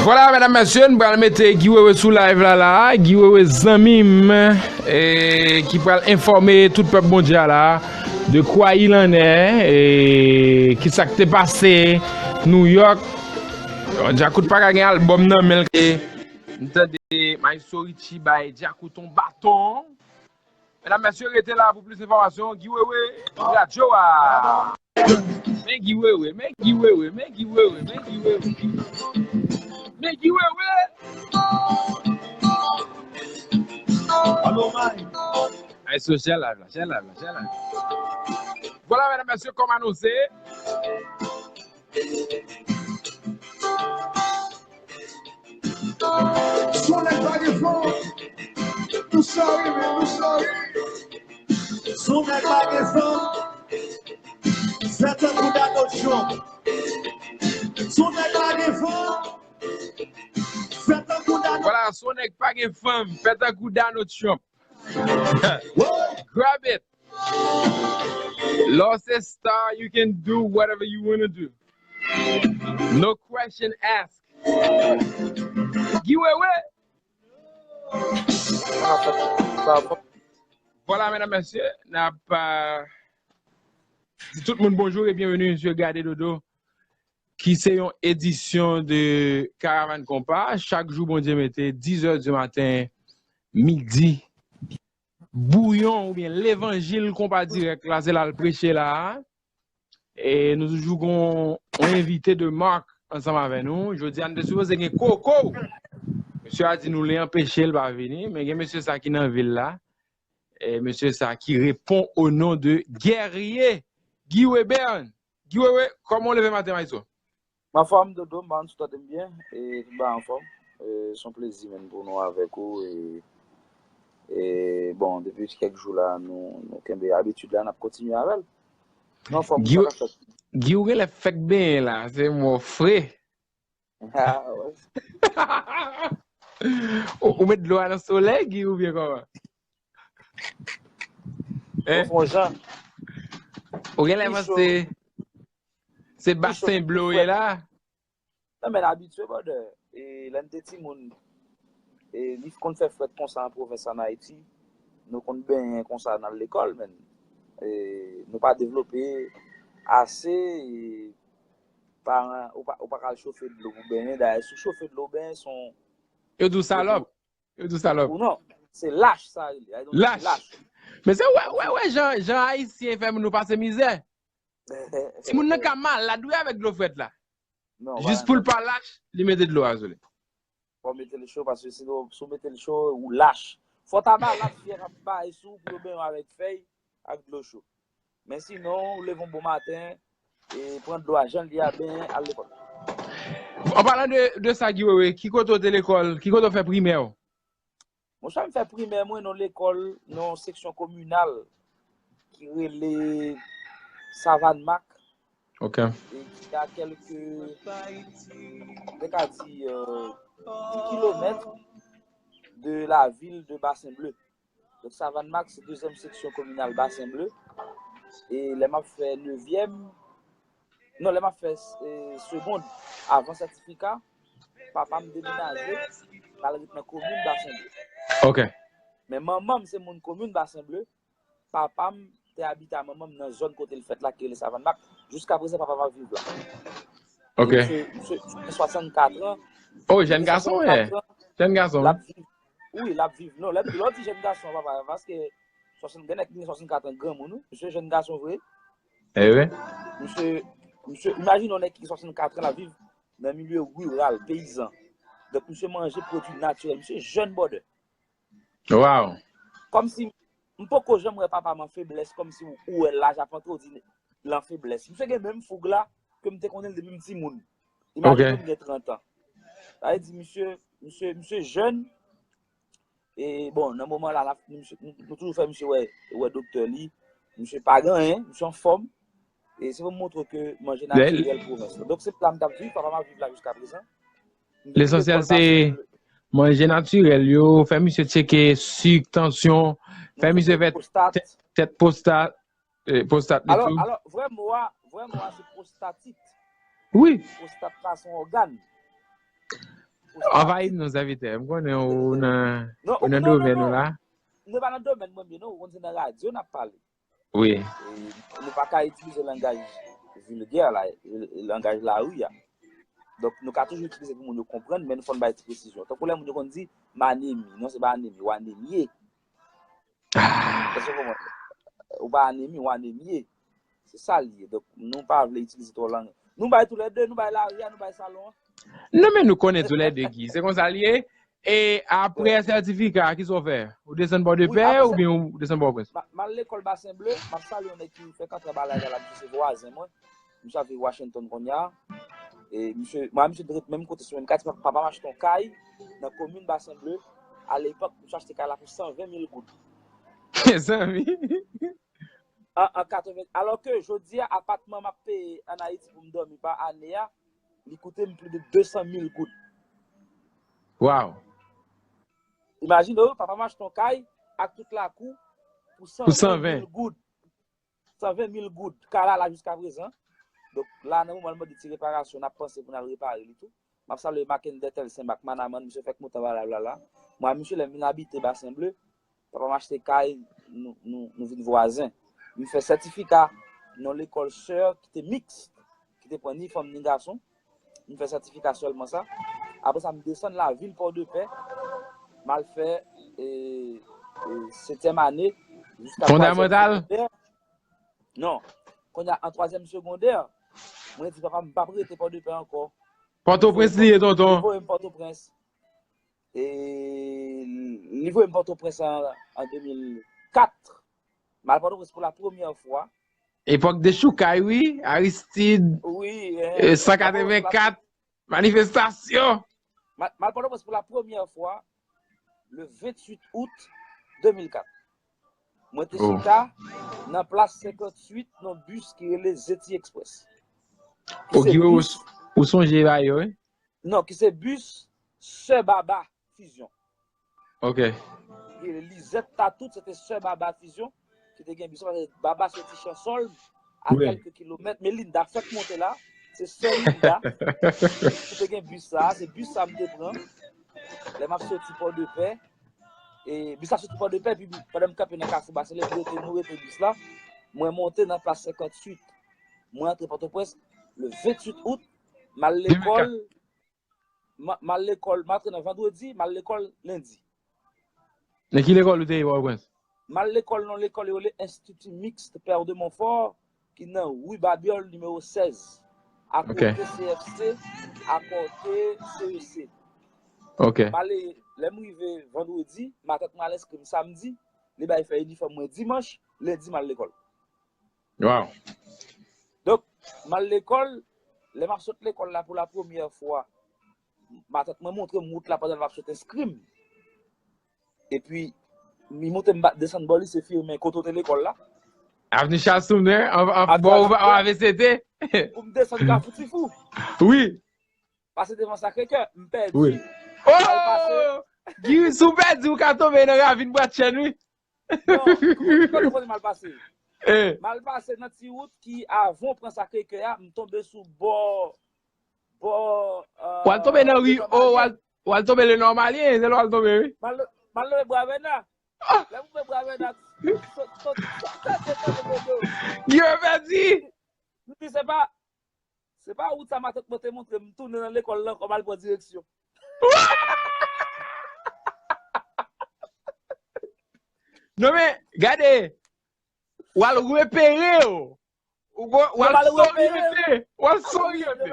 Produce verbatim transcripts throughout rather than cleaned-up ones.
Vwala, medam, mesye, nou pral mete Guy Wewe sou live la, la. Guy Wewe, zanmi m, e, ki pral enfòme tout pèp Bondye a la, de quoi il en est, e, ki sa k te pase New York. Djakout pa ka gen albòm nan men l. E, m tande Maestro Richie bay Djakout on baton. Medam, mesye, rete la pou plis enfòmasyon. Guy Wewe, radyo a. Men Guy Wewe, men Guy Wewe, men Guy Wewe, men Guy Wewe. Men Guy Wewe. Alo, May. Ay, so, share live la, share live la, share live la. Vwala, medam, mesye, kòm anonse. Son nèg pa gen fanm. Nou sorry, man, nou sorry. Son nèg pa gen fanm. Fè tankou Donald Trump. Son nèg pa gen fanm. Fè tankou Donald. Vwala, son nèg pa gen fanm. Fè tankou Donald Trump. Grab it. Lè w se star, you can do whatever you wanna do. No question asked. Guy Wewe. Vwala, medam, mesye, n ap, euh, di tout moun bonjou e byenveni sou Gade Dodo, ki se yon edisyon de Karavàn Konpa. Chak jou Bondye mete, dizè di maten, midi, bouyon oubyen levanjil Konpa Dirèk la, se la l preche la. E nou toujou gon yon envite de marque ansanm avè nou. Jodi a, nou te sipoze gen Koko. Mesye a di nou li anpeche l pa vini, men gen mesye sa ki nan vil la. E mesye sa ki repon o non de Guerrier Guy Webern. Guy Wewe, kòman w leve maten, maestro? M anfòm, Dodo, m pa konn si w tande m byen. E tout bagay anfòm. E se yon plezi, menm, pou nou avèk ou. E, e, bon, depi kèk jou la, nou, nou kenbe abitid la, n ap kontinye avè l. Nou anfòm, Guy, sa k ap fèt? Guy, ou genlè fèk benyen la, se mò fre. Ah, wè. Ou, ou met dlo a nan solèy, Guy, oubyen kòman? Hein? Ou fè yon jan. Ou genlè panse se basen dlo ye la? Non, men n abitye, brother. E lè n te timoun, e li konn fè frèt konsa an pwovens an Ayiti. Nou konn benyen konsa nan lekòl, men, e nou pa devlope ase, e paran, ou pa, ou pa ka al chofe dlo pou benyen. Dayè, si w chofe dlo, benyen se yon... Yo di w salòp. Yo di w salòp. Ou non, se lach sa rele. Lach. Lach. Men se wè, wè, wè, jan, jan Ayisyen fè moun nou pase mizè. Timoun nan ka malad, wi, avèk dlo frèt la. Non, jis pou l pa lach, li mete dlo a sou li. Fò w mete l cho, paske si w, si w mete l cho, ou lach. Fò w ta malad, fyèv ap bay sou w pou yo benyen w avèk fèy ak dlo cho. Men sinon, ou leve yon bon maten, e pran dlo a jan l ye a, benyen, al lekòl. An palan de, de sa, Guy Wewe, ki kote w te lekòl? Ki kote w fè primè w? Monchè, m fè primè mwen nan lekòl, nan yon seksyon kominal ki rele Savann Mak. Ok. E ki a kèlke, mwen ka di, euh, dis kilomèt de la ville de Bassin Bleu. Donk, Savann Mak se dezyèm seksyon kominal Bassin Bleu. E lè m ap fè nevyèm, non, lè m ap fè, e, segond, avan sètifika, papa m demenaje, m al ret nan komin Bassin Bleu. Ok. Men manman m se moun komin Bassin Bleu. Papa m te abite a manman m nan zòn kote l fèt la, ki rele Savann Mak. Jiska prezan, papa m ap viv la. Ok. Misye, misye, misye gen swasannkat an. Oh, jèn gason, wi. Jèn gason. L ap viv. Wi, l ap viv. Non, lè, lè w di jèn gason, papa, paske swasannkat, gen nèg ki gen swasannkat an granmoun, wi. Misye jèn gason vre. Eh wi. Misye, misye, imajine yon nèg ki gen swasannkat an, l ap viv nan milye riral, peyizan. Donk, misye manje pwodui natirèl. Misye jèn, brother. Wow. Kòmsi m poko janm wè papa m an feblès, kòmsi ou, ou wè laj ap antre, ou di l an feblès. Misye gen menm foug la ke m te konnen l depi m timoun. Imajine m gen trant an. Sa vle di misye, misye, misye jèn. E bon, nan moman la, la, misye, nou, nou toujou fè misye wè, wè doktè li. Misye pa gen anyen, misye anfòm. E se pou m montre w ke manje natirèl pwovens lan. Donk, se la m t ap viv, papa m ap viv la jiska prezan. Lesansyèl se manje natirèl yo, fè misye tcheke sik, tansyon, fè misye fè tèt, tèt pwostat, e, pwostat li tou. Alò, vrè mo a, vrè mo a se pwostatit. Wi. Pwostat la se yon ògàn. Anvayi m non, sèvitè. M konnen ou nan, non, ou nan domèn ou la. Nou pa nan domèn mwen, men non, ou konn se nan radyo n ap pale. Wi. E nou pa ka itilize langaj vilgè la, langaj lari a. Donk, nou ka toujou itilize pou moun yo konprann, men nou fò n bay ti presizyon. Tankou lè moun yo konn di, m anemi. Non, se pa anemi, w anemye. Èske w konprann? Ou pa anemi, w anemye. Se sa l ye. Donk, nou pa vle itilize twò lang. Nou bay toulède, nou bay lari a, nou bay salon an. Non, men nou konnen toulède, Guy. Se konsa l ye. E apre sètifika, kisa w fè? Ou desann Pòdepè oubyen ou desann Pòtoprens? M al lekòl Basen Ble, m ap salye yon nèg ki fèk antre ba live la, misye se vwazen mwen. Misye ap viv Washington kounye a. E misye, mwen, misye te ret menm kote sou menm katye, papa m achte yon kay nan komin Basen Ble. Alepòk, misye achte kay la pou san ven mil goud. Mezanmi. An, an katreven, alò ke jodi a, apatman m ap peye ann Ayiti pou m dòmi pa ane a, li koute m plis de de san mil goud. Wow! Imajine w, papa m achte yon kay ak tout lakou pou san ven mil goud. San ven mil goud. Kay la la jiska prezan. Donk, la, nan moman l mande ti reparasyon, n ap panse pou n al repare li tou. M ap salye Mackendertel Senmak Manaman, misye fèk monte anba live la la. Mwen ak misye, lè m vin abite Basen Ble, papa m achte kay, nou, nou, nou vin vwazen. M fè sètifika nan lekòl sè ki te miks, ki te pran ni fanm ni gason. M fè sètifika sèlman sa. Apre sa, m desann lavil Pòdepè. M al fè, e, e, setyèm ane jiska twazyèm segondè. Non. Kounye a, an twazyèm segondè, mwen di papa m, m p ap rete Pòdepè ankò. Pòtoprens li ye, tonton. Li voye m Pòtoprens. E li voye m Pòtoprens an, an de mil kat. M al Pòtoprens pou la premyè fwa. Epòk dechoukay, wi. Aristide, wi, e, san katrevenkat, manifestasyon. M al, m al Pòtoprens pou la premyè fwa le venntuit out de mil kat. Mwen te chita nan plas senkantuit nan bis ki rele Zeti Express. Ki se bis, ou sonje ba yo, wi? Non, ki se bis Sè Baba Fusion. Ok. Lizèt Tatout, se te Sè Baba Fusion ki te gen bis la, paske Baba se ti chansòl a kèlke kilomèt, men Linda fèk monte la, se sè Linda ki te gen bis sa, se bis sa m te pran lè m ap soti Pòdepè. E bis la soti Pòdepè, epi pandan m kanpe nan Kafou Basen Ble, nou rete, nou rete bis la. Mwen monte nan plas senkantuit. Mwen antre Pòtoprens le venntuit out, m al lekòl, m al lekòl, m antre nan vandredi, m al lekòl lendi. Nan ki lekòl ou te ye, Pòtoprens? M al lekòl nan lekòl yo rele Institut Mixte Père de Montfort, ki nan ri Babyòl nimewo sèz, akote C F C, akote C E C. Ok. M ale, lè m rive vandredi, matant mwen al enskri m samdi, li bay fè inifòm mwen dimanch, lendi m al lekòl. Wow. Donk, m al lekòl, lè m ap sot lekòl la pou la premyè fwa, matant mwen montre m wout la pandan l ap sot enskri m. Epi, li montre m ba-, desann bò lise Fimen, kote w te lekòl la. Avni Charles Sumner, an, an, bò A V C T. Pou m desann Kafou Tifou. Wi. Pase devan Sacré-Cœur, m pèdi. Wi. M al pase. Oh! Guy, si w pèdi, ou ka tonbe nan ravin Bratchèn, wi. Non, kote, kote m al pase? Eh. M al pase nan ti wout ki avan w pran Sacré-Cœur a, m tonbe sou bò, bò, euh, w al tonbe nan ri, oh, w al, w al tonbe le Nòmalyen, se la w al tonbe, wi. M al, m al lonje Bravèna. Ah! Lè m lonje Bravèna, sot, sot, sot, sot, sot, sot, sot. Guy pèdi. M di, se pa, Se pa wout sa matant mwen te montre m, m tounen nan lekòl la ankò, m al pran direksyon. Non, men, gade, w al repere w. Ou, w al soryante. W al soryante.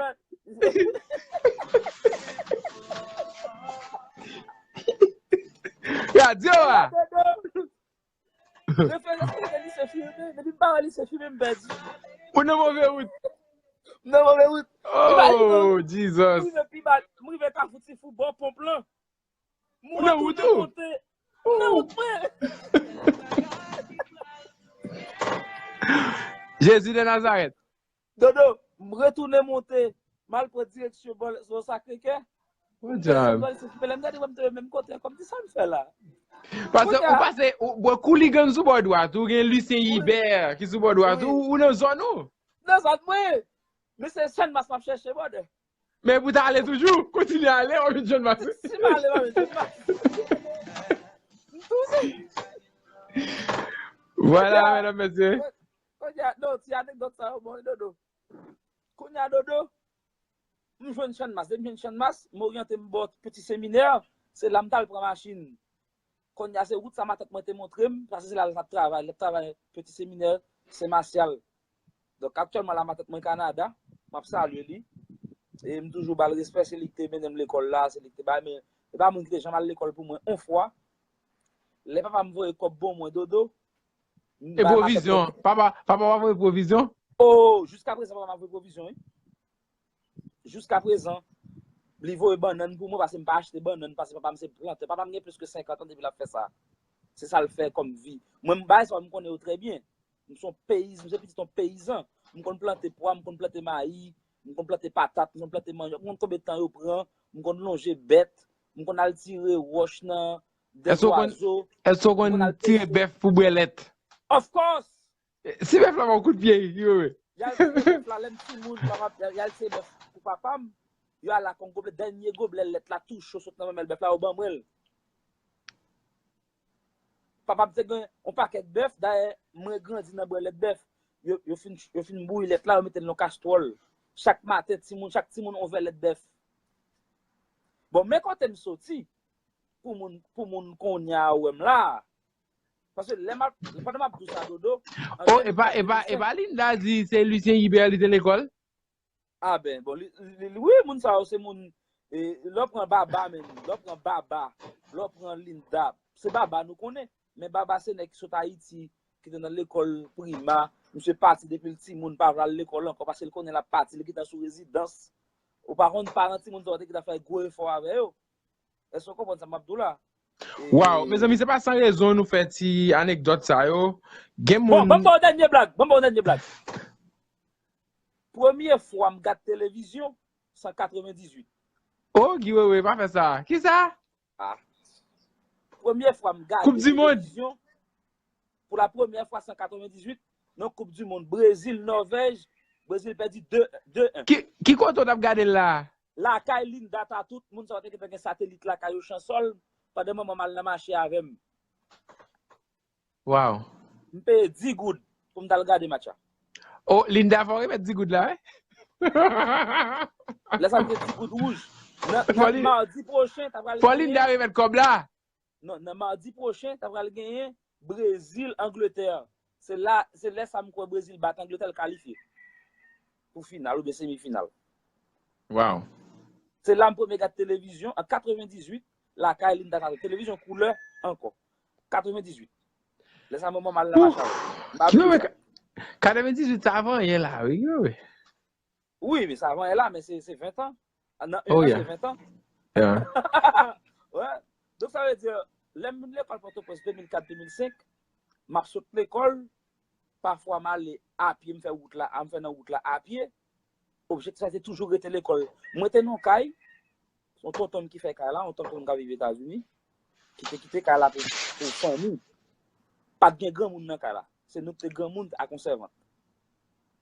Radyo a. Referans mwen se lise Fimen, depi m pa wè lise Fimen, m pèdi. Ou nan move wout. M nan move wout. Oh, Jesus. M rive pi ba, m rive Kafou Tifou, bò ponp lan. M retounen monte. Ou nan wout ou? M nan wout mwen. Jezi de Nazarèt. Dodo, m retounen monte, m al pran direksyon bò, bò Sacré-Cœur. Bon job. Lè m gade, m te menm kote ankò, m di, sa m fè la? Paske ou pase, ou, bon, Cooligan sou bò dwat, ou gen Lucien Yibert ki sou bò dwat, ou, ou nan zòn ou. Nan zòn mwen. Men se Channmas m ap chèche, brother. Men pou ta ale toujou, kontinye ale, w ap vin jwenn mas. Si m ale, w ap vin jwenn mas. M tounen. Vwala, medam, mesye. Kounye a, non, ti anekdòt sa yo, bon, Dodo. Kounye a, Dodo, m jwenn Channmas. Depi m jwenn Channmas, m oryante m bò Peti Seminè. Se la m t al pran machin. Kounye a, se wout sa matant mwen te montre m, paske se la l t ap travay. L t ap travay Peti Seminè Sen Masyal. Donk, aktyèlman, la, matant mwen Kanada. M ap salye li. E m toujou ba l respè. Se li ki te mennen m lekòl la, se li ki te bay, men e pa moun ki te janm al lekòl pou mwen yon fwa. Lè papa m voye kòb ban mwen, Dodo, m E bay matant mwen pwovizyon. Papa, papa pa voye pwovizyon? Oh, jiska prezan, papa m ap voye pwovizyon, wi. Jiska prezan, li voye bannann pou mwen, paske m pa achte bannann, paske papa m se plantè. Papa m gen plis ke senkant an depi l ap fè sa. Se sa l fè kòm vi. Mwen, m bay sa, m konnen yo trè byen. M se yon peyiz-, m se pitit yon peyizan. M konn plante pwa, m konn plante mayi, m konn plante patat, m konn plante manyòk, m konn konbyen tan yo pran, m konn lonje bèt, m konn al tire wòch nan dè zwazo, m konn al peze. Èske w konn tire bèf pou bwè lèt? Of course! Si bèf la ba w kout pye, ki wè wè. Y al tire bèf la, lè m timoun, papa, y al, y al tire bèf pou papa m. Yo al ak yon goblè, dènye goblè lèt la tou cho sot nan manmèl bèf la, yo ban mwen l. Papa m te gen yon pakèt bèf, dayè, mwen grandi nan bwè lèt bèf. Yo, yo fin, yo fin bouyi lèt la, yo mete l nan kastwòl. Chak maten, timoun, chak timoun yon vè lèt bèf. Bon, men kote m soti, pou moun, pou moun kounye a wè m la, Paske lè m ap, pandan m ap di w sa, Dodo, an Oh, e pa, e pa, e pa Linda di se Lucien Hubert li te lekòl? Ah ben, bon, li, li, li, wi, moun sa yo se moun, e, lè w pran Baba, men, lè w pran Baba, lè w pran Linda, se Baba nou konnen. Men Baba se nèg ki sot Ayiti, ki te nan lekòl prima, misye pati depi l timoun, pa vle al lekòl ankò, paske l konnen l ap pati, li gentan sou rezidans. Ou pa konn paran timoun sa yo te gentan fè gwo efò avè yo. Èske w konprann sa m ap di w la? E Waw, mezanmi, se pa san rezon nou fè ti anekdòt sa yo. Gen Bon, moun ban m ba w dènye blag, ban m ba w dènye blag. Premye fwa m gad televizyon, se an katrevendizuit. Oh, Guy Wewe, pa fè sa. Kisa? Ah. Premye fwa m gade Koup di mond. televizyon, pou la premyè fwa, se an katrevendizuit, nan Koup di mond, Brezil, Nòvèj, Brezil pèdi de, de en. Ki, ki kote w t ap gade l la? Lakay Linda Tatout, moun sa yo te gentan gen satelit lakay yo, chansòl, pandan manman m al nan mache avè m. Waw. M peye dis goud pou m t al gade match la. Oh, Linda, fò w remèt dis goud la, wi. Lè sa m te dis goud wouj. Nan, Fò nan Lin-, madi pwochen, ta pral fò Linda genyen remèt kòb la. Non, nan madi pwochen, ta pral genyen Brezil, Angletè. Se la, se lè sa m kwè Brezil bat Angletè, l kalifye pou final oubyen semifinal. Waw. Se la m premye gad televizyon, an katrevendizuit, lakay Linda Tatou. Televizyon koulè ankò. Katrevendizuit. Lè sa manman m al nan Ouf. Machan. M pa Ki bliye wè sa. Ka-, katrevendizuit, sa avan anyen la, wi, wi, wi. Wi, men sa avan anyen la, men se, se ven tan. Nan Oh, en an, yeah. se ven tan. Yeah. Wè. Donk, sa vle di, lè m vin lekòl Pòtoprens de mil kat, de mil senk, m ap sot lekòl, pafwa m ale apye, m fè wout la, m fè nan wout la apye. Objektif la, se toujou rete lekòl. Mwen te nan yon kay, se yon tonton m ki fè kay la, yon tonton m k ap viv Etazini, ki te kite kay la pou, pou fanmi. Pa t gen granmoun nan kay la. Se nou ki te granmoun ak yon sèvant.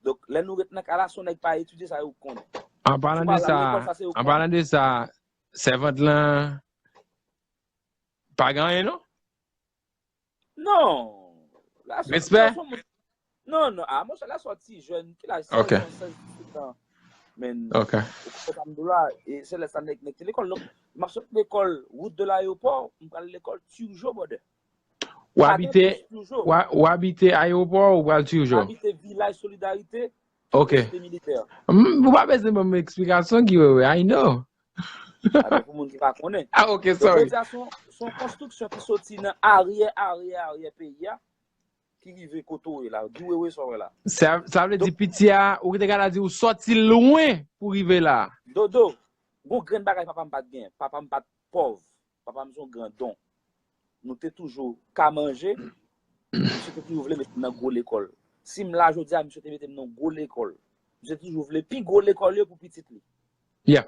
Donk, lè nou ret nan kay la, se yon nèg pa etidye, sa yo konnen. An palan de sa, an palan de sa, sèvant lan pa gen anyen, non? Non. Respè? Non, non. Ah, monchè, lè sa w ti jèn, ki laj? Ok. Sèz an, sèz, dizuit an. Men, Ok. ou konprann sa m di w la, e se lè sa nèg, nèg te lekòl. Donk, m ap sot lekòl, wout de layewopò, m pral lekòl Turgeau, brother. Ou Pa gen abite, plis Turgeau. ou a-, ou abite ayewopò ou pral Turgeau? M abite Vilaj Solidarite, Ok. Site militè. Mm, ou pa bezwen ban m eksplikasyon, Guy Wewe, I know. Sa se pou moun ki pa konnen. Ah, ok, Donk, sorry. Jodi a, se yon, se yon konstriksyon ki soti nan aryè, aryè, aryè peyi a, ki rive kote w ye la. Guy Wewe, sa w wè la. Sa, sa vle di Donk, piti a, ou te ka di ou sòti lwen pou rive la. Dodo, gon grenn bagay papa m pa t gen. Papa m pa t pòv. Papa m se yon grandon. Nou te toujou ka manje. Misye te toujou vle mete m nan gwo lekòl. Si m la jodi a, misye te mete m nan gwo lekòl. Misye toujou vle pi gwo lekòl yo pou pitit li. Yeah.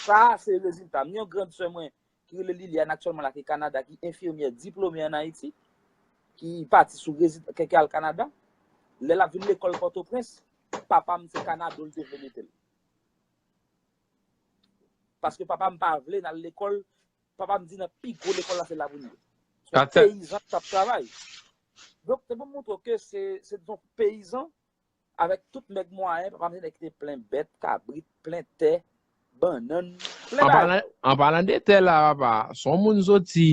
Sa a se rezilta. M gen yon grann sè mwen ki rele Liliane aktyèlman la, ki Kanada, ki enfimyè diplome ann Ayiti, ki pati sou rezid-, ki, ki al Kanada. Lè l ap vin lekòl Pòtoprens, papa m se Kanado l te vle mete l. Paske papa m pa vle n al lekòl. Papa m di nan pi gwo lekòl la, se la pou n ye. Se yon peyizan k t ap travay. Donk, se pou m montre w ke se se yon peyizan avèk tout mèg mwayen, papa m se nèg ki te plen bèt, kabrit, plen tè, bannann, plen bagay. An palan de tè la, papa, se yon moun soti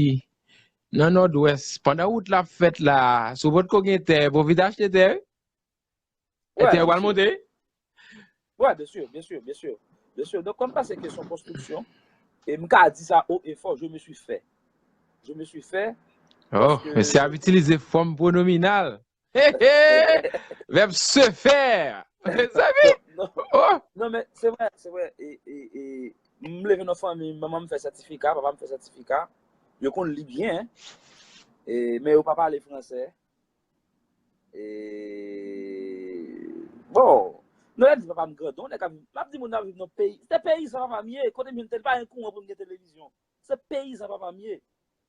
nan Nòdwès, pandan wout la ap fèt la, si w potko gen tè, pwofite achte tè, wi. E tè yo pral monte, wi. Wi, byen si, byen si, byen si. Byen si. Donk, kòm pa se kesyon konstriksyon, e m ka di sa haut et fort, je me suis fait. Je me suis fait. Oh, mesye ap itilize fòm pwonominal. Vèb se faire. Mezanmi. Non, non, men se vre, se vre. E, e, e, m leve nan fanmi, manman m fè sètifika, papa m fè sètifika. Yo konn li byen. E, men yo pa pale fransè. E, bon, nou lè di papa m grandon, nèg ap, m ap di moun nan viv nan peyi. Se peyizan papa m ye. Kote m jwenn tèl, pa gen kouran pou m gen televizyon. Se peyizan papa m ye.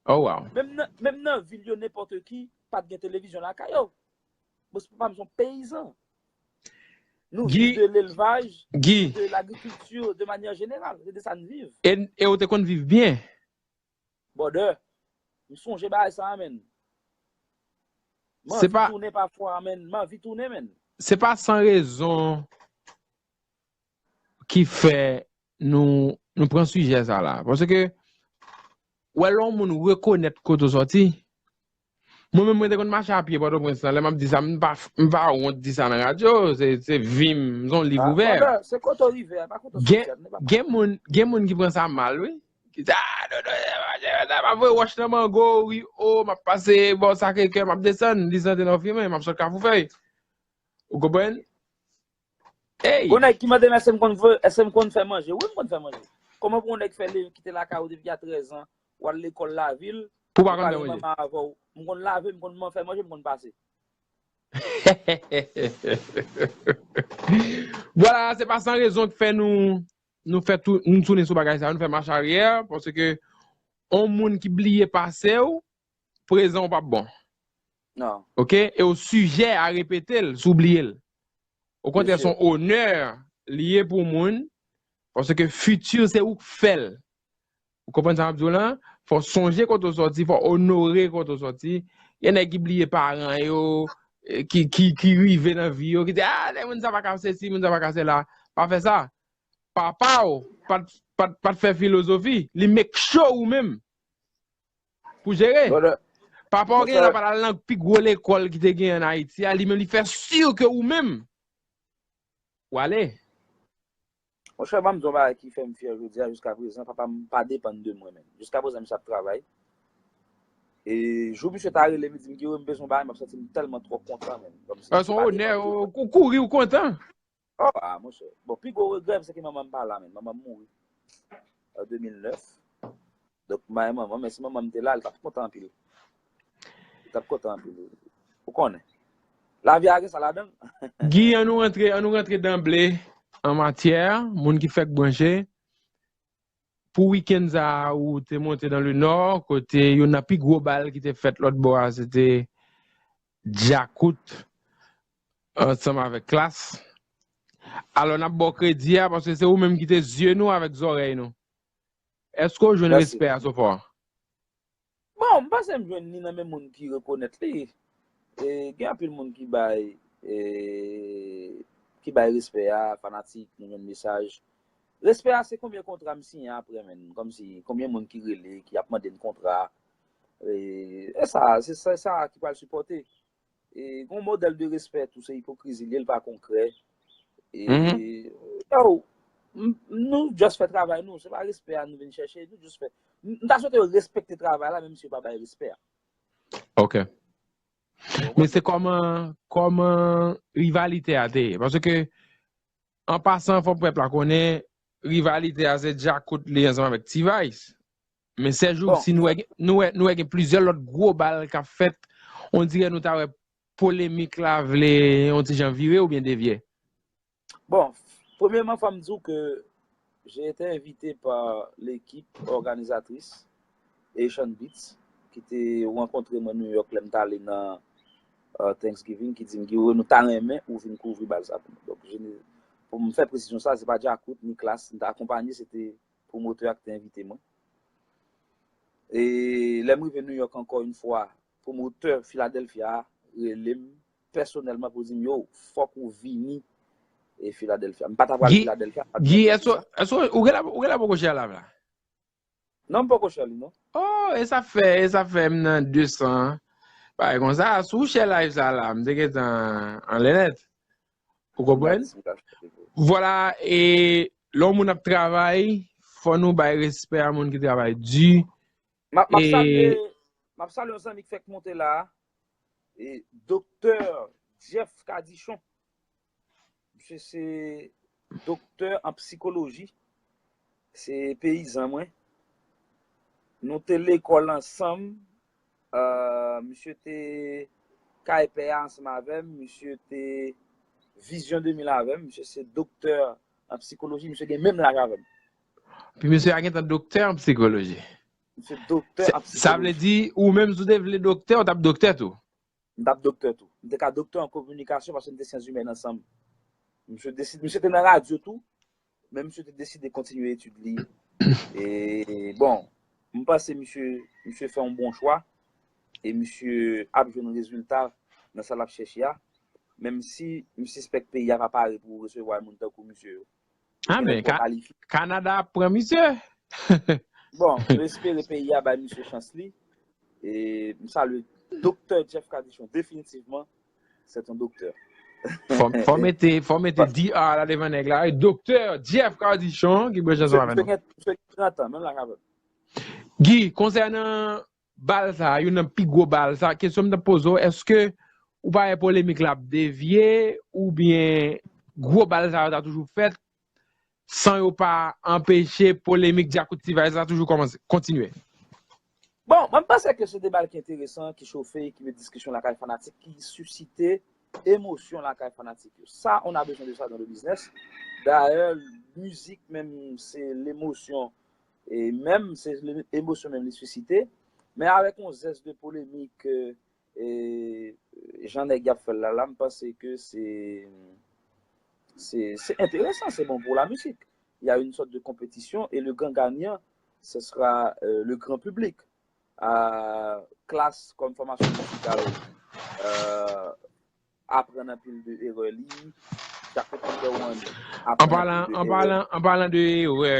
Oh, wow. Menm nan, menm nan vil yo, nenpòt ki, pa t gen televizyon lakay yo. Bon, se papa m se yon peyizan. Nou viv de l'élevage, de l'agriculture, de manière générale. Se de sa n viv. E, e ou te konn viv byen? Brother, m sonje bagay sa a, menn. M anvi tounen pafwa, menn. M anvi tounen, menn. Se pa san rezon ki fè nou, nou pran sijè sa la. Paske, wè, lè yon moun rekonèt kote w sòti, mwen menm, mwen te konn mache a pye Pòtoprens lan, lè m ap di sa, m pa, m pa wont di sa nan radyo, se, se vi m, m se yon liv ouvè. Gen, gen moun, gen moun ki pran sa mal, wi. Ki di, ah, non, non, m ap voye wòch nan mango, wi, o, m ap pase bò Sakre Kè, m ap desann, li sante nan fimen, m ap sot Kafou Fèy. Ou konprann? Gon nèg ki mande m èske m konn, èske m konn fè manje. Wi, m konn fè manje. Kòman pou yon nèg fè kite lakay ou depi a trèz an, w al lekòl lavil, pou pa konn fè manje? M konn lave, m konn fè manje, m konn pase. Vwala, se pa san rezon k fè nou, nou fè tou, nou tounen sou bagay sa, nou fè mach aryè, paske yon moun ki bliye pase w, prezan w p ap bon. Non. Oke? E w sijè a repete l si w bliye l. Okontrè, se yon onè li ye pou moun, paske fiti se ou k fè l. Ou konprann sa m ap di w lan? Fò w sonje kote w sòti, fò w onore kote w sòti. Gen nèg ki bliye paran yo, eh, ki, ki, ki rive nan vi yo, ki di, ah, nèg moun sa pa ka sesi, moun sa pa ka sela. Pa fè sa. Papa w pa t, pa t, pa t fè filozofi, li make sure ou menm pou jere. Papa w genyen la pa t al nan pi gwo lekòl ki te genyen an Ayiti a, li menm li fè si ke ou menm w ale. Monchè, ban m di yon bagay ki fè m fyè jodi a, jiska prezan, papa m pa depann de mwen menm. Jiska prezan, misye ap travay. E jou misye ta rele m, li di m, Guiro, m bezwen yon bagay, m ap santi m tèlman twò kontan menm. Kòmsi se yon onè, ou kouri, ou kontan. Oh, ah, monchè. Bon, pi gwo regrè m, se ke manman m pa la, menm. Manman m mouri an de mil nèf. Donk, m pa gen manman, men si manman m te la, li t ap kontan anpil. Li t ap kontan anpil. Ou konnen. Lavi a gen sa ladan l. Guy, an nou rantre, an nou rantre danble an matyè, moun ki fèk branche. Pou wikenn sa a, ou te monte dans le Nord, kote youn nan pi gwo bal ki te fèt lòt bò a, se te Djakout ansanm avèk Klass. Alò, n ap ba w kredi a, paske se ou menm ki te zye nou avèk zòrèy nou. Èske w jwenn respè a, so far? Bon, m panse m jwenn li nan men moun ki rekonèt li. E, gen anpil moun ki bay, e, ki bay respè a, fanatik, nou jwenn mesaj. Respè a, se konbyen kontra m siyen apre, menm. Kòmsi, konbyen moun ki rele, ki ap mande n kontra. E, e sa, se sa, sa ki pral sipòte. E, gon modèl de respè tou, se ipokrizi li ye, l pa konkrè. E, yo, m, m, nou just fè travay nou, se pa respè a nou vin chèche, nou just fè. M, m ta swete yo respekte travay la, menm si yo pa bay respè a. Ok. Men se kòman, kòman rivalite a te ye? Paske, an pasan, fò pèp la konnen, rivalite a se Djakout li ansanm avèk T-Vice. Men sèjousi, nou wè, nou wè, nou wè gen plizyè lòt gwo bal k ap fèt. On dirè nou ta wè polemik la vle yon ti jan vire oubyen devye. Bon, premyèman, fò m di w ke j'ai été invité par l'équipe organisatrice Asian Beats, ki te rankontre mwen New York lè m t ale nan, euh, Thanksgiving, ki di m, Guiro, nou ta renmen ou vin kouvri bal sa pou nou. Donk, je ne, pou m fè presizyon sa, se pa Djakout ni Klass m te akonpanye, se te pwomotè a ki te envite mwen. E lè m rive New York ankò yon fwa, pwomotè Philadelphia a rele m pèsonèlman pou di m, yo, fòk ou vini e Philadelphia. M pa ta pral Philadelphia, m pa t Guy, èske èske ou genlè ou genlè poko chè la la? Non, m poko chè li, non. Oh, e sa fè, e sa fè m nan de san. Bagay konsa, si w chè live sa la, m te gentan anlè nèt. Ou konprann? Vwala, e lè yon moun ap travay, fò nou bay respè a moun ki travay di. M ap m ap salye, m ap salye yon zanmi ki fèk monte la a, e Doktè Jeff Cadichon. Misye se doktè an psikoloji. Se peyizan mwen. Nou te lekòl ansanm. Euh, misye te Kay Pè a ansanm avè m. Misye te Vizyon de mil avè m. Misye se doktè an psikoloji. Misye gen menm laj avè m. Pi misye a gentan doktè an psikoloji. Misye doktè an psikoloji. Sa vle di, ou menm si w te vle doktè, ou t ap doktè tou? M t ap doktè tou. M te ka doktè an kominikasyon paske m te syans imèn ansanm. Misye deside, misye te nan radyo tou, men misye te deside kontinye etid li. E, bon, m panse misye, misye fè yon bon chwa. E misye ap jwenn rezilta nan sa l ap chèche a. Menm si m sispèk peyi a pa pare pou resevwa moun tankou misye yo. Ah, men Kanada ap pran misye. Bon, nou espere peyi a bay misye chans li. E m salye Doktè Jeff Cadichon, definitivman, se yon doktè. Fò, fò mete, fò mete D R la devan nèg la. Doktè Jeff Cadichon, ki bwè chanson avè nou. Misye gen trant an, menm laj avè m. Guy, konsènan bal sa, youn nan pi gwo bal sa, kesyon m t ap poze w, èske ou pa wè polemik la ap devye, oubyen gwo bal sa yo ta toujou fèt, san yo pa anpeche polemik Djakout T-Vice la toujou kòmanse, kontinye? Bon, mwen m panse ke se de bal ki enteresan, ki chofe, ki met diskisyon lakay fanatik, ki sisite emosyon lakay fanatik yo. Sa, on a besoin de ça dans le business. Dayè, mizik menm, se lemosyon, e menm, se emosyon menm li sisite. Men avèk yon zès de polemik, euh, e jan nèg y ap fè l la, la, m panse ke se, se, se enteresan, se bon pou la mizik. Il y a une sorte de compétition et le grand gagnant, ce sera, euh, le grand public. Euh, Klass kòm fòmasyon mizikal, euh, aprann anpil de erè li. Djakout number one aprann anpil de erè. An palan, an palan de erè,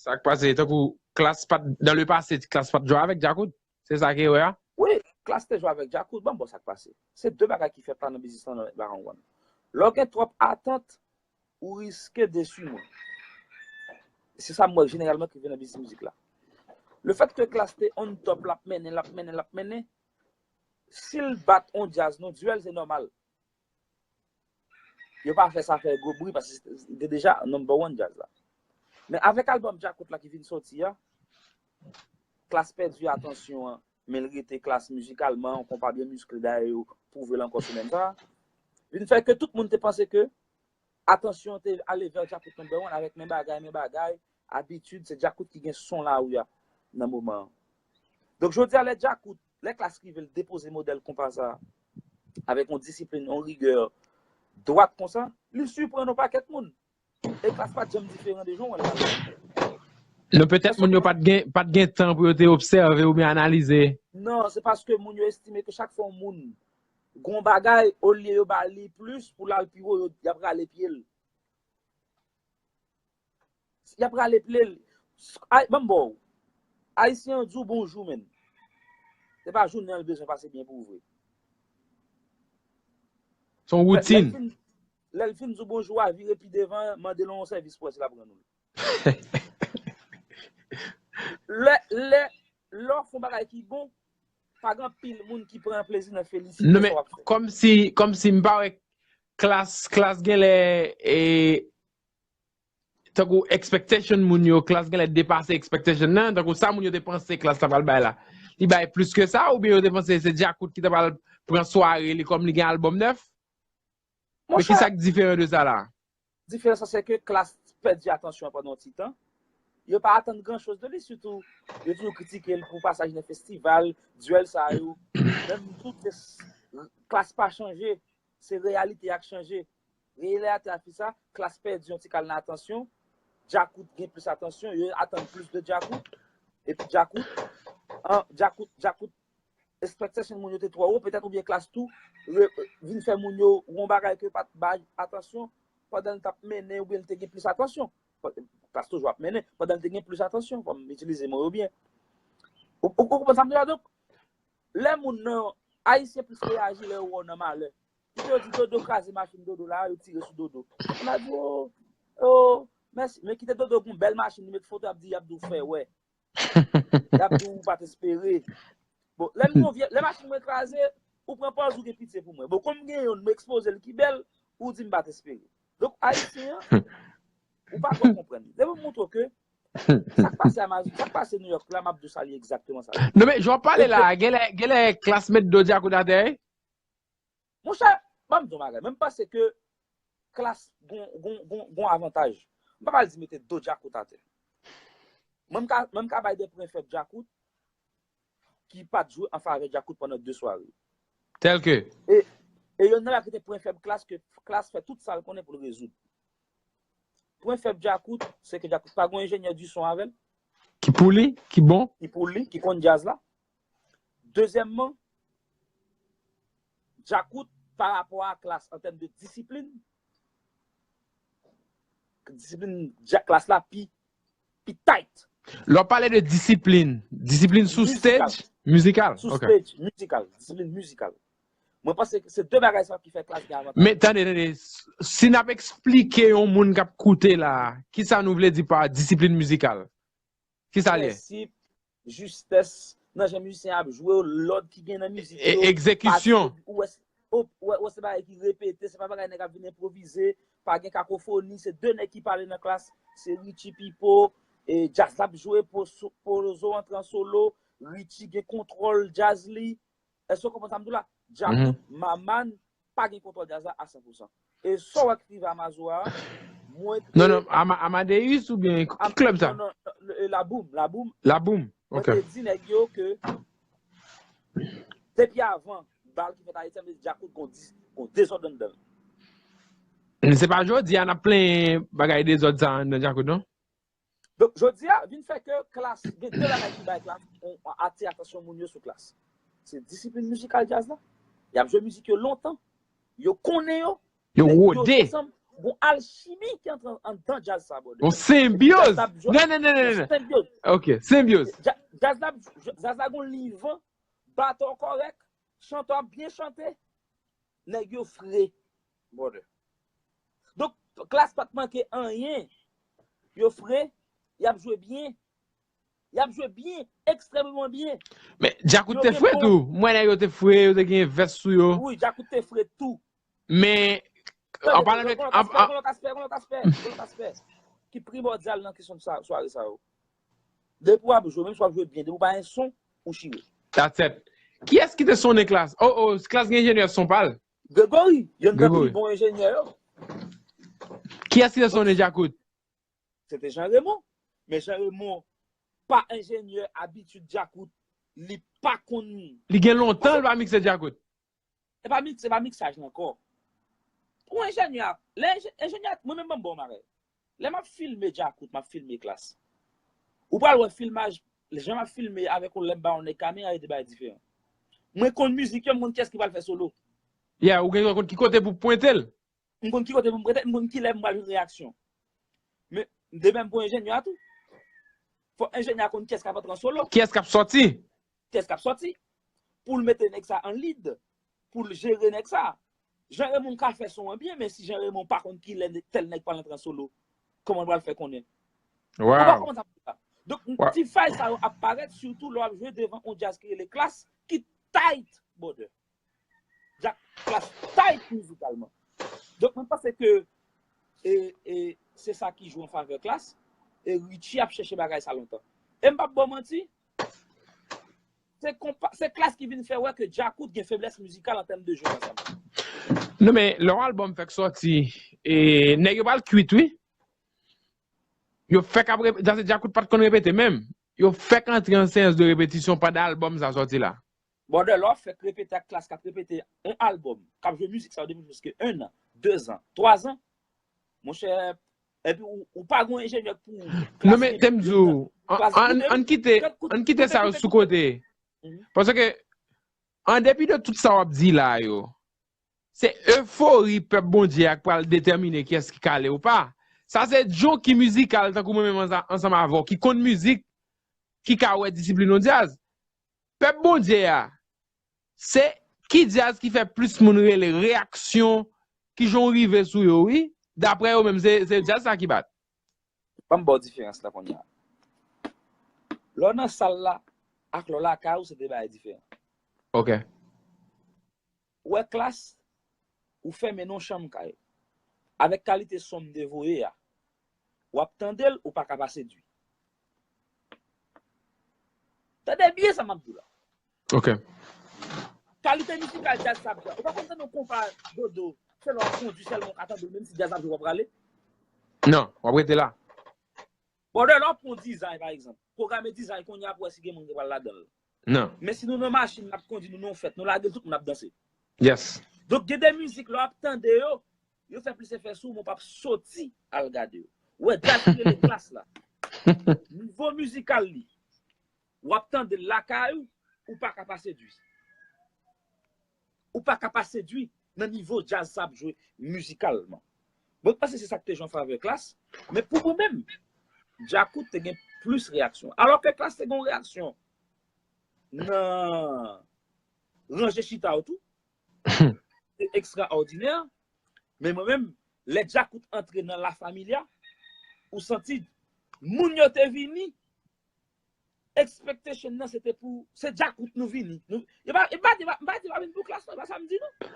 sa k pase, tankou Klass pa t, dans le passé, Klass pa t jwe avèk Djakout. Se sa ki erè a? Wi, Klass te jwe avèk Djakout, ban m ba w sa k pase. Se de bagay ki fèt la nan biznis lan, nan background. Lè w gen twòp atant, ou riske desi moun. Se sa m wè jeneralman ki rive nan biznis mizik la. Le fèt ke Klass te on top, l ap mennen, l ap mennen, l ap mennen, si l bat on djaz nan dyèl, se nòmal. Yo pa fè sa fè gwo bri paske li te deja number one djaz la. Men avèk albòm Djakout la ki vin sòti a, Klass pèdi atansyon an, men l rete Klass mizikalman, yon konpa byen miskle, dayè yo pwouve l ankò semèn sa a. Vin fè ke tout moun te panse ke atansyon an te ale vè Djakout number one avèk men bagay, men bagay, abitid, se Djakout ki gen son lari a nan moman an. Donk, jodi a, lè Djakout, lè Klass rive l depoze modèl konpa sa a, avèk yon disiplin, yon rigè dwat konsa, li siprann yon pakèt moun. E Klass pa t janm diferan de jan w wè l la. Non, petèt moun yo pa t gen, pa t gen tan pou yo te obsève oubyen analize. Non, se paske moun yo estime ke chak fwa yon moun gen yon bagay, olye yo ba li plis pou l al pi wo, yo, y ap rale pye l. Y ap rale pye l. Ay, ban m ba w. Ayisyen an di w bonjou, menn. Se pa jounen an l bezwen pase byen pou ou vre. Se yon woutin. Lè, lè l fin, lè l fin di w bonjou a, vire pi devan, mande l yon sèvis pou wè si l ap rann ou l. Lè, lè, lè w fè yon bagay ki bon, pa gen anpil moun ki pran plezi nan felisite sa w ap fè. Non, men kòmsi, kòmsi m pa wè Klass, Klass genlè, e, tankou expectation moun yo, Klass genlè depase expectation nan, tankou sa moun yo te panse Klass ta pral bay la. Li bay plis ke sa, oubyen yo te panse se Djakout ki ta pral pran sware li kòm li gen albòm nèf? Men kisa k diferan de sa la? Diferans lan, se ke Klass pèdi atansyon an pandan yon ti tan. Yo pa atann gran choz de li, sitou yo toujou kritike l pou pasaj nan festival, dyèl sa yo. Menm tou, Klass pa chanje, se reyalite a k chanje. Reyalite a ki sa, Klass pèdi yon ti kal nan atansyon, Djakout gen plis atansyon, yo atann plis de Djakout. Epi Djakout, an, Djakout, Djakout, expectation moun yo te twò wo, petèt oubyen Klass tou re- vin fè moun yo wè yon bagay ke pa t bay atansyon pandan l t ap mennen oubyen l te gen plis atansyon. Klass toujou ap mennen, pandan l te gen plis atansyon, fò m itilize mo yo byen. Ou, ou, ou konprann sa m di la? Donk, lè moun nan, Ayisyen plis reyaji lè yo wè w nan malè. Kite yo di Dodo kraze machin Dodo la, yo tire sou Dodo. Moun a di, o, o, mèsi. Men kite Dodo gon bèl machin, li met foto, y ap di, y ap di w fè wè. Y ap di w pa t espere. Bon, lè m gon vye, lè machin mwen kraze, ou pran pòz ou gen pitye pou mwen. Bon, kòm m gen youn, m ekspoze l ki bèl, ou di m pa t espere. Donk, Ayisyen an, ou pa twò konprann. Depi w montre w ke sa k pase Amazon, sa k pase New York la, m ap di w sa li egzakteman sa l ye. Non, men jan w pale la, genlè, genlè Klass met do Djakout atè, wi. Monchè, ban m di w bagay. Mwen, m panse ke Klass gon, gon, gon, gon avantaj. M pa pral di mete do Djakout atè. Mwen, m ka, mwen, m ka bay de pwen fèb Djakout ki pa t jwe an favè Djakout pandan de sware. Tèl ke? E, e yonn nan bagay ki te pwen fèb Klass, ke Klass fè tout sa l konnen pou l rezoud. Pwen fèb Djakout, se ke Djakout pa gon enjenyè di son avè l. Ki pou li, ki bon. Ki pou li, ki konn djaz la. Dezyèmman, Djakout, pa rapò a Klass an tèm de disiplin, disiplin Dja- Klass la pi, pi tight. Lè w pale de disiplin, disiplin sou stage, mizikal. Sou stage, mizikal, disiplin mizikal. Mwen panse se de bagay sa ki fè Klass gen avantaj. Men tande, tande, si n ap eksplike yon moun k ap koute la, kisa nou vle di pa disiplin mizikal? Kisa l ye? Prensip, jistès nan jan mizisyen ap jwe yo, lòd ki gen nan mizik yo, egzekisyon. Ou wè, ou wè, ou wè se bagay ki repete, se pa bagay nèg ap vin enpwovize, pa gen kakofoni, se de nèg ki pale nan Klass, se Richie Pipo, e djaz l ap jwe, Pozo antre an solo, Richie gen kontwòl djaz li. Èske w konprann sa m di w la? Djakout, Maman, pa gen kontwòl djaz la a san pou san. E sa w wè k rive Amazua a, mwen te... Non, non, Ama- Amadeus oubyen ki klèb sa? Non, non, non, e Laboum, Laboum. Laboum, ok. Mwen te di nèg yo ke depi avan, bal ki fèt Ayiti, mwen te di Djakout gon dis- gon dezòd anndan l. Se pa jodi a n ap plenyen bagay dezòd sa anndan Djakout, non? Donk, jodi a, vin fè ke Klass, gen de bagay ki bay Klass, atire atansyon moun yo sou Klass. Se disiplin mizikal djaz la. Y ap jwe mizik yo lontan. Yo konnen yo. Yo rode. Gon alchimi ki antre anndan djaz sa, brother. Gon senbyoz. Non, non, non, non, non. Senbyoz. Ok, senbyoz. Djaz la, djaz la gon livan, batò kòrèk, chantè ap byen chante. Nèg yo fre, brother. Donk, Klass pa t manke anyen. Yo fre, y ap jwe byen. Y ap jwe byen, ekstrèmeman byen. Men, Djakout te fre tou. Mwen, nèg yo te fre, yo te gen vès sou yo. Wi, Djakout te fre tou. Men, an palan de... Gon lòt aspè, gon lòt aspè, gon lòt aspè, gon lòt aspè ki primòdyal nan kesyon sware sa yo. Depi w ap jwe, menm si w ap jwe byen, depi w pa gen son, ou chire. That's it. Kiyès ki te sonnen Klass? Oh, oh, Klass gen enjenyè son pa l. Gregory, yonn nan pi bon enjenyè yo. Kiyès ki te sonnen Djakout? Se te Jean Raymond. Men Jean Raymond pa enjenyè abitid Djakout. Li pa konn... Li gen lontan l pa mikse Djakout. E pa miks, se pa miksaj la ankò. Pou enjenyè, lè enje- enjenyè, mwen menm ban m ba w bagay. Lè m ap filme Djakout, m ap filme Klass. Ou pral wè filmaj, jan m ap filme avèk ou lè m ba w nèg kamera, e de bagay diferan. Mwen konn mizik yo, m konn kiyès ki pral fè solo. Yeah, ou gen konn ki kote pou pwente l. M konn ki kote pou m pwente l, m konn ki lè m pral jwenn reyaksyon. Men, de menm pou enjenyè a tou. Fò enjenyè a konn kiyès k ap antre an solo. Kiyès k ap sòti? Kiyès k ap sòti? Pou l mete nèg sa an lead, pou l jere nèg sa. Jean Raymond ka fè son an byen, men si Jean Raymond pa konn kilè tèl nèg pral antre an solo, kòman l pral fè konnen? Ou pa konprann sa m di la. Donk, ti fay sa yo ap parèt, sitou lè w ap jwe devan yon djaz ki rele Klass, ki tight, brother. Djaz Klass tight mizikalman. Donk, mwen panse ke e, e, se sa ki jwe an favè Klass. E Richie ap chèche bagay sa lontan. E m p ap ba w manti, se konpa, se Klass ki vin fè wè ke Djakout gen feblès mizikal an tèm de jwe ansanm. Non, men lè yon albòm fèk sòti, e, nèg yo pral kwit, wi. Yo fèk ap repete, Djakout pa t konn repete menm. Yo fèk antre an seyans de repetisyon pandan albòm sa sòti la. Brother, lè w ap fèk repete ak Klass k ap repete yon albòm, k ap jwe mizik sa yo depi plis ke en an, de zan, twa zan, monchè, Epi ou, ou pa gen yon enjenyè pou ou. Non, men, te m di w, an, an, ann kite, ann kite sa yo sou kote. Paske, an depi de tout sa w ap di la yo, se efori pèp Bondye a k pral detèmine kiyès ki kale ou pa. Sa se junkie mizikal tankou mwen menm ansa-, ansanm avè w, ki konn mizik, ki ka wè disiplin yon djaz. Pèp Bondye a, se ki djaz ki fè plis moun rele, reyaksyon, ki jan w rive sou yo, wi. Daprè yo menm, se, se djaz sa ki bat. Ban m ba w diferans la kounye a. Lè w nan sal la ak lè w lakay ou, se de bagay diferan. Ok. Ou wè Klass, ou fèmen nan yon chanm kay. Avèk kalite son m te voye a, w ap tande l, ou pa ka pa sedui. Tande byen sa m ap di w la. Ok. Kalite mizikal djaz sa ap jwe. Ou pa konn tande yon konpa dodo, se lè w ap kondui sèlman w ka tande l, menm si djaz ap jwe w ap rale. Non, w ap rete la. Brother, lè w ap pran dizay, pa egzanp. Pwograme dizay kounye a pou wè si gen moun ki pral ladan l. Non. Men si nou nan machin, n ap kondui, nou nan yon fèt, nou lage l, tout moun ap danse. Yes. Donk, gen de mizik, lè w ap tande yo, yo fè plis efè sou ou, men w p ap soti al gade yo. Ou wè, djaz ki rele Klass la. Nivo mizikal li, w ap tande l lakay ou, ou pa ka pa sedui. Ou pa ka pa sedui nan nivo djaz sa ap jwe mizikalman. Mwen panse se sa k te jwenn favè Klass, men pou mwen menm, Djakout te gen plis reyaksyon. Alò ke Klass te gen yon reyaksyon nan ranje chita w tou, se ekstraòdinè, men mwen menm, lè Djakout antre nan La Familia, ou santi moun yo te vini, expectation nan se te pou, se Djakout nou vini. Nou, e pa, e pa, e pa, e pa, e pa vin pou Klass non, e pa sa m di non.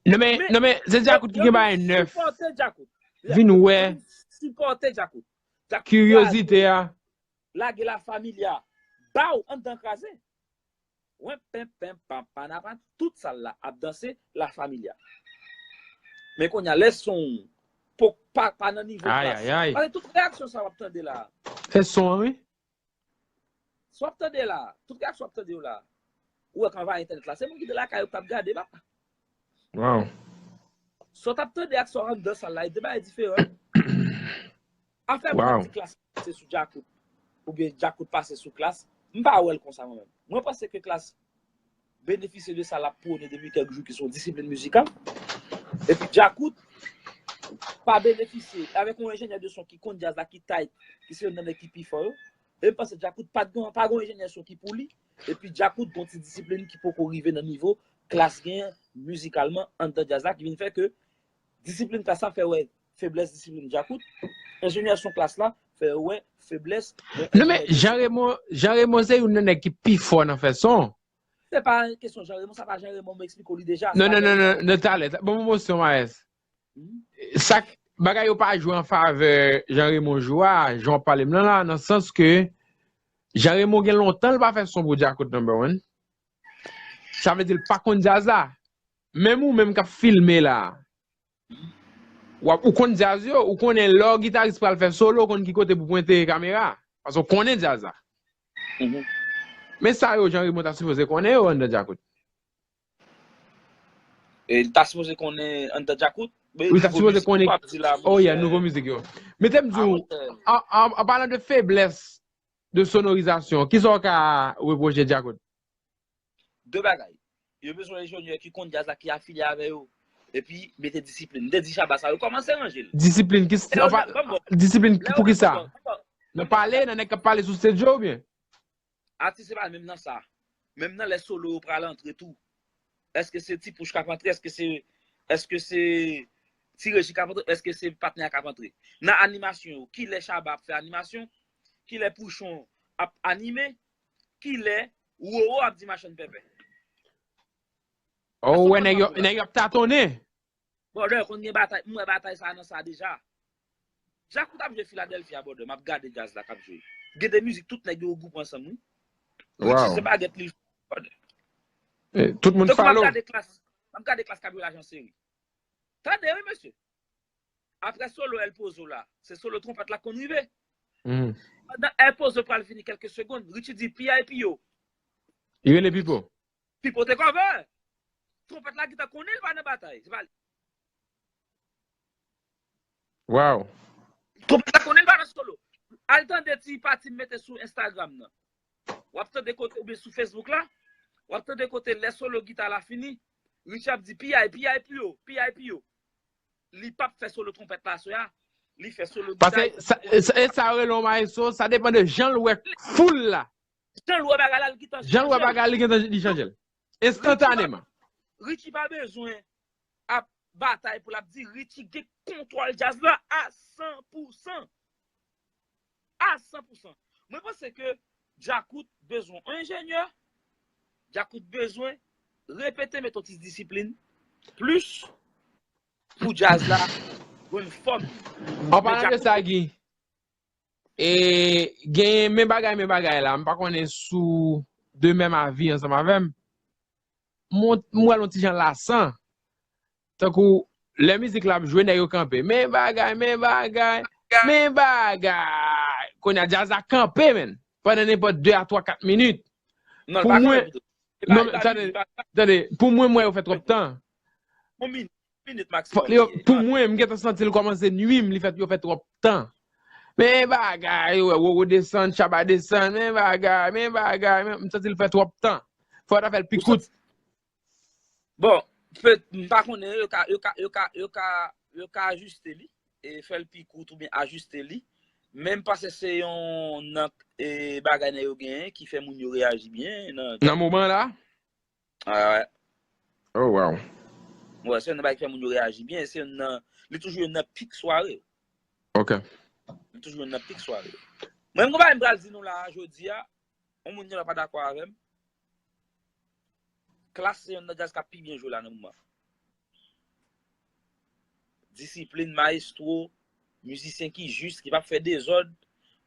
Non men, men, non men, se Djakout ki gen bagay nèf. Sipòte Djakout. Vin wè. Sipòte Djakout. Djakout. Kiryozite a. Lage La Familia. Ba w anndan kraze. Wen pen pen pa pa na pa tout sal la ap danse La Familia. Men kounye a lè son w pa, pa nan nivo Klass. Ay, ay, ay. Paske tout reyaksyon sa w ap tande la. Se son an, wi. Sa w ap tande la, tout reyaksyon w ap tande yo la, ou wè k anvayi entènèt la, se moun ki te lakay yo k t ap gade, papa. Wow. Sa w t ap tande ak sa w anndan sal la, e de bagay diferan. Afè moun ap di Klass pase sou Djakout, oubyen Djakout pase sou Klass, m pa wè l konsa mwen menm. Mwen panse ke Klass benefisye de sa l ap pwone depi kèk jou ki se yon disiplin mizikal. Epi Djakout pa benefisye avèk yon enjenyè de son ki konn djaz la, ki tight, ki se youn nan nèg ki pi fò yo. E m panse Djakout pa t gen, pa gen yon enjenyè son ki pou li. Epi Djakout gen yon ti disiplin ki poko rive nan nivo Klass genyen mizikalman anndan djaz la, ki vin fè ke disiplin Klass la fè wè feblès disiplin Djakout. Enjenyè son Klass la fè wè feblès. Non, men Jean Raymond, Jean Raymond se youn nan nèg ki pi fò nan fè son. Se pa kesyon Jean Raymond, sa pa Jean Raymond, m eksplike w li deja. Non, non, non, non, non, talè. Bon, bon, bon, Maes. Sa k, bagay yo pa jwe an favè Jean Raymond jou a, jan w ap pale m nan la, nan sans ke Jean Raymond gen lontan l pa fè son pou Djakout number one. Sa vle di l pa konn djaz la. Menm ou menm k ap filme la, w ap, ou konn djaz yo, ou konnen lè yon gitaris pral fè solo, ou konn ki kote pou pwente kamera. Paske w konnen djaz la. Men sa yo, Jean Raymond ta sipoze konnen yo anndan Djakout. E li ta sipoze konnen anndan Djakout? Wi, li ta sipoze konnen. Oh yeah, nouvo mizik yo. Men te m di w, an, an, an palan de feblès de sonorizasyon, kisa w ka repwoche Djakout? De bagay. Yo bezwen enjenyè ki konn djaz la, ki afilye avè yo. Epi mete disiplin. M te di Shabba sa, yo kòmanse ranje l. Disiplin ki, disiplin pou kisa? Nan pale, nan nèg k ap pale sou stage yo oubyen? Atis se pa menm nan sa. Menm nan lè solo yo pral antre tou. Èske se Ti Pouch k ap antre? Èske se, èske se Ti Reji k ap antre? Èske se patnè a k ap antre? Nan animasyon yo, kilè Shabba ap fè animasyon? Kilè Pouchon ap anime? Kilè Roro ap di machann pèpè? Oh, ou wè nèg yo, nèg yo ap tatonnen. Brother, konn gen batay, m wè batay sa nan sa deja. Djakout ap jwe Philadelphia, brother, m ap gade djaz la k ap jwe. Gen de mizik tout nèg yo regwoupe ansanm, wi. Richie se bagèt li, brother. Eh, tout moun follow. Donk, m ap gade Klass, m ap gade Klass k ap jwe Lajan Seri. Tande, wi, mesye. Apre solo El Pozo la, se solo twonpèt la konn rive. Pandan El Pozo pral fini kèlke segonn, Richie di, "P I P yo." Li rele Pipo. Pipo te cover. Twonpèt la gentan konnen l pa nan batay. Se pa li. Wow. Twonpèt la konnen l pa nan solo. Al tande ti pati m mete sou Instagram nan. W ap tande kote, oubyen sou Facebook la, w ap tande kote lè solo gita la fini, Richie ap di piyay, piyay pou yo, piyay pou yo. Li p ap fè solo twonpèt la aswè a. Li fè solo gita. Paske sa, sa, e sa yo rele yon maestro, sa depann de jan l wè foul la. Jan l wè bagay la, li gentan chanje. Jan l wè bagay la, li gentan li chanje l. Enstantaneman. Richie pa bezwen ap batay pou l ap di Richie gen kontwòl djaz la a san pou san. A san pou san. Mwen panse ke Djakout bezwen yon enjenyè, Djakout bezwen repete mete yon ti disiplin plis pou djaz la jwenn fòm. An palan de sa, Guy, e, gen men bagay, men bagay la, m pa konnen si w de menm avi ansanm avè m. M wè l yon ti jan lasan. Tankou, lè mizik la ap jwe, nèg yo kanpe. Men bagay, men bagay, men bagay. Kounye a, djaz la kanpe, menn. Pandan nenpòt de a twa, kat minit. Non, pou mwen, non, tande, tande, pou mwen, m wè yo fè twòp tan. Yon minit maksimòm. Pou mwen, m gentan santi l kòmanse nwi m, li fè, yo fè twòp tan. Men bagay, yo wè Roro desann, Shabba desann, men bagay, men bagay, men m santi l fè twòp tan. Fò yo ta fè l pi kout. Bon, m pa konnen, yo ka, yo ka, yo ka, yo ka, yo ka ajiste li, e fè l pi kout oubyen ajiste li. Men m panse se yon nan, e, bagay nan yo genyen ki fè moun yo reyaji byen nan. Nan moman la? Ah, ouais. Oh, wow. Wè, se yon nan bagay ki fè moun yo reyaji byen, se yon nan, li toujou yon nan pik sware. Ok. Li toujou yon nan pik sware. Mwen, m gon bagay m pral di nou la, jodi a, yon moun gen dwa pa dakò avè m. Klass se yon nan djaz k ap pi byen jwe la nan moman. Disiplin, mayestwo, mizisyen ki jis, ki p ap fè dezòd.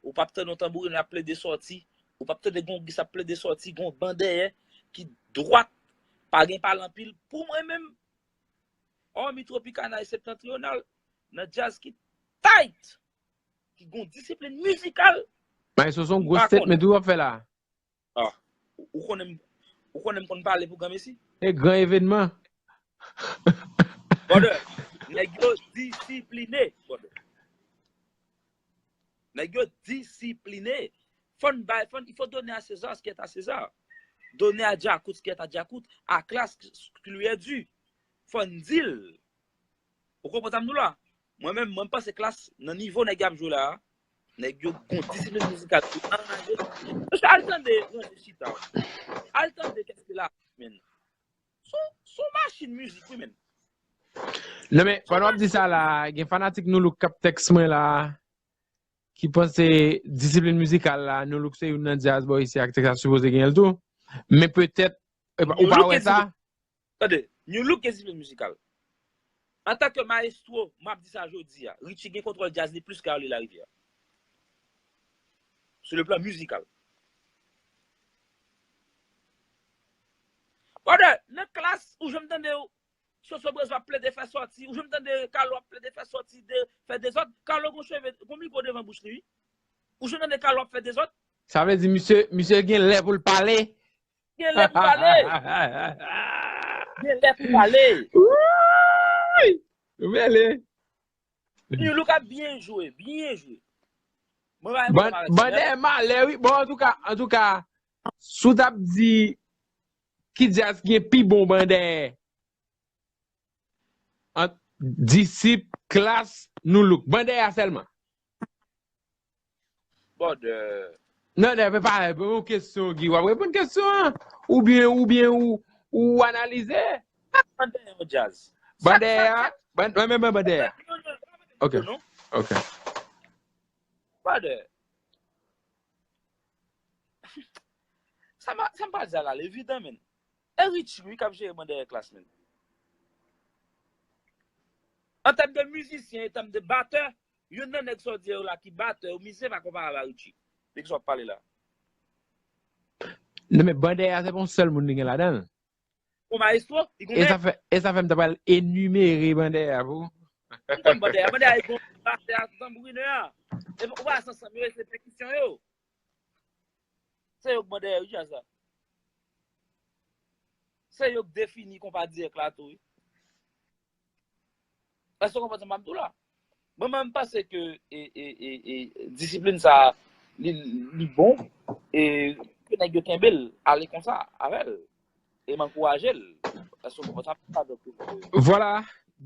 Ou p ap tande yon tanbourinè ap plede sòti. Ou p ap tande gon gis ap plede sòti, gon ban dèyè ki dwat, pa gen pale anpil. Pou mwen menm, òmi Tropicana e Septentrional, nan djaz ki tight, ki gon disiplin mizikal, mayestwo, se yon gwo statement wi w ap fè la. Ah, ou konnen m, ou konnen m konn pale pou granmesi? E gran evenman. Brother, nèg yo disipline, brother. Nèg yo disipline. Fò n bay, fò n, il faut donner à César ce qui est à César. Donner à Djakout ce qui est à Djakout, à Klass ce qui lui est dû. Fò n di l. Ou konprann sa m di w la? Mwen menm, mwen m panse Klass, nan nivo nèg y ap jwe la a, nèg yo gon disiplin mizikal ki anraje. Mesye, al tande Ranje Chita. Al tande Qu'est-ce que la vie, menn. Se yon, se yon machin mizik, wi, menn. Non, men, pandan w ap di sa la, gen fanatik Nou Look k ap tèks mwen la, ki panse disiplin mizikal la, Nou Look se youn nan djaz bò isi ak tèks la sipoze genyen l tou. Men petèt, epa, ou pa wè sa? Tande, New Look gen disiplin mizikal. Antanke mayestwo, m ap di sa jodi a, Richie gen kontwòl djaz li plis ke Arly Larivière. Sou le plan mizikal. Brother, nan Klass, ou janm tande Soso Brezwa ap plede fè sòti, ou janm tande Carlo ap plede fè sòti, de, fè dezòd, Carlo gon cheve, gon mikwo devan bouch li, wi. Ou janm tande Carlo ap fè dezòd? Sa vle di misye, misye gen lè pou l pale. Gen lè pou pale. Gen lè pou pale. Wouy! Ou mele. New Look ap byen jwe, byen jwe. Mwen pa gen pwoblèm avèk sa. Bandè malè, wi. Bon, antouka, antouka, si w t ap di ki djaz ki gen pi bon Bandè ant Disip, Klass, Nou Look. Bandè a sèlman. Brother. Non, non, men pa, pa yon kesyon, Guy. W ap reponn kesyon an. Oubyen, oubyen ou, ou analize. Bandè a yon djaz. Bandè a, ban-, ban-, ban-, ban-, Bandè a. Non, non, non, pa mete Ok. Non. Ok. Brother. Sa m, sa m pral di a la, l evidan, menn. E Richie, wi, k ap jere Bandè a Klass, menn. An tèm de mizisyen, an tèm de batè, youn nan nèg sa w di yo la ki batè, ou mizisyen pa konparab a Richie. De ki sa w ap pale la? Non, men Bandè a, se pa yon sèl moun li gen ladan l. Yon mayestwo, li gon nèg. E sa fè, e sa fè m ta pral enimere Bandè a pou ou. M konn Bandè a. Bandè a, li gon batè a, tanbourinè a. E ou pa sansanm yo, se pèkisyon yo. Se yo k Bandè a, wi, djaz la. Se yo k defini konpa dirèk la tou, wi. Èske w konprann sa m ap di w la? Mwen menm, m panse ke e, e, e, e, disiplin sa a, li, li bon, e ke nèg yo kenbe l, ale konsa avè l, e m ankouraje l. Èske w konprann sa m di la? Donk, euh, Vwala,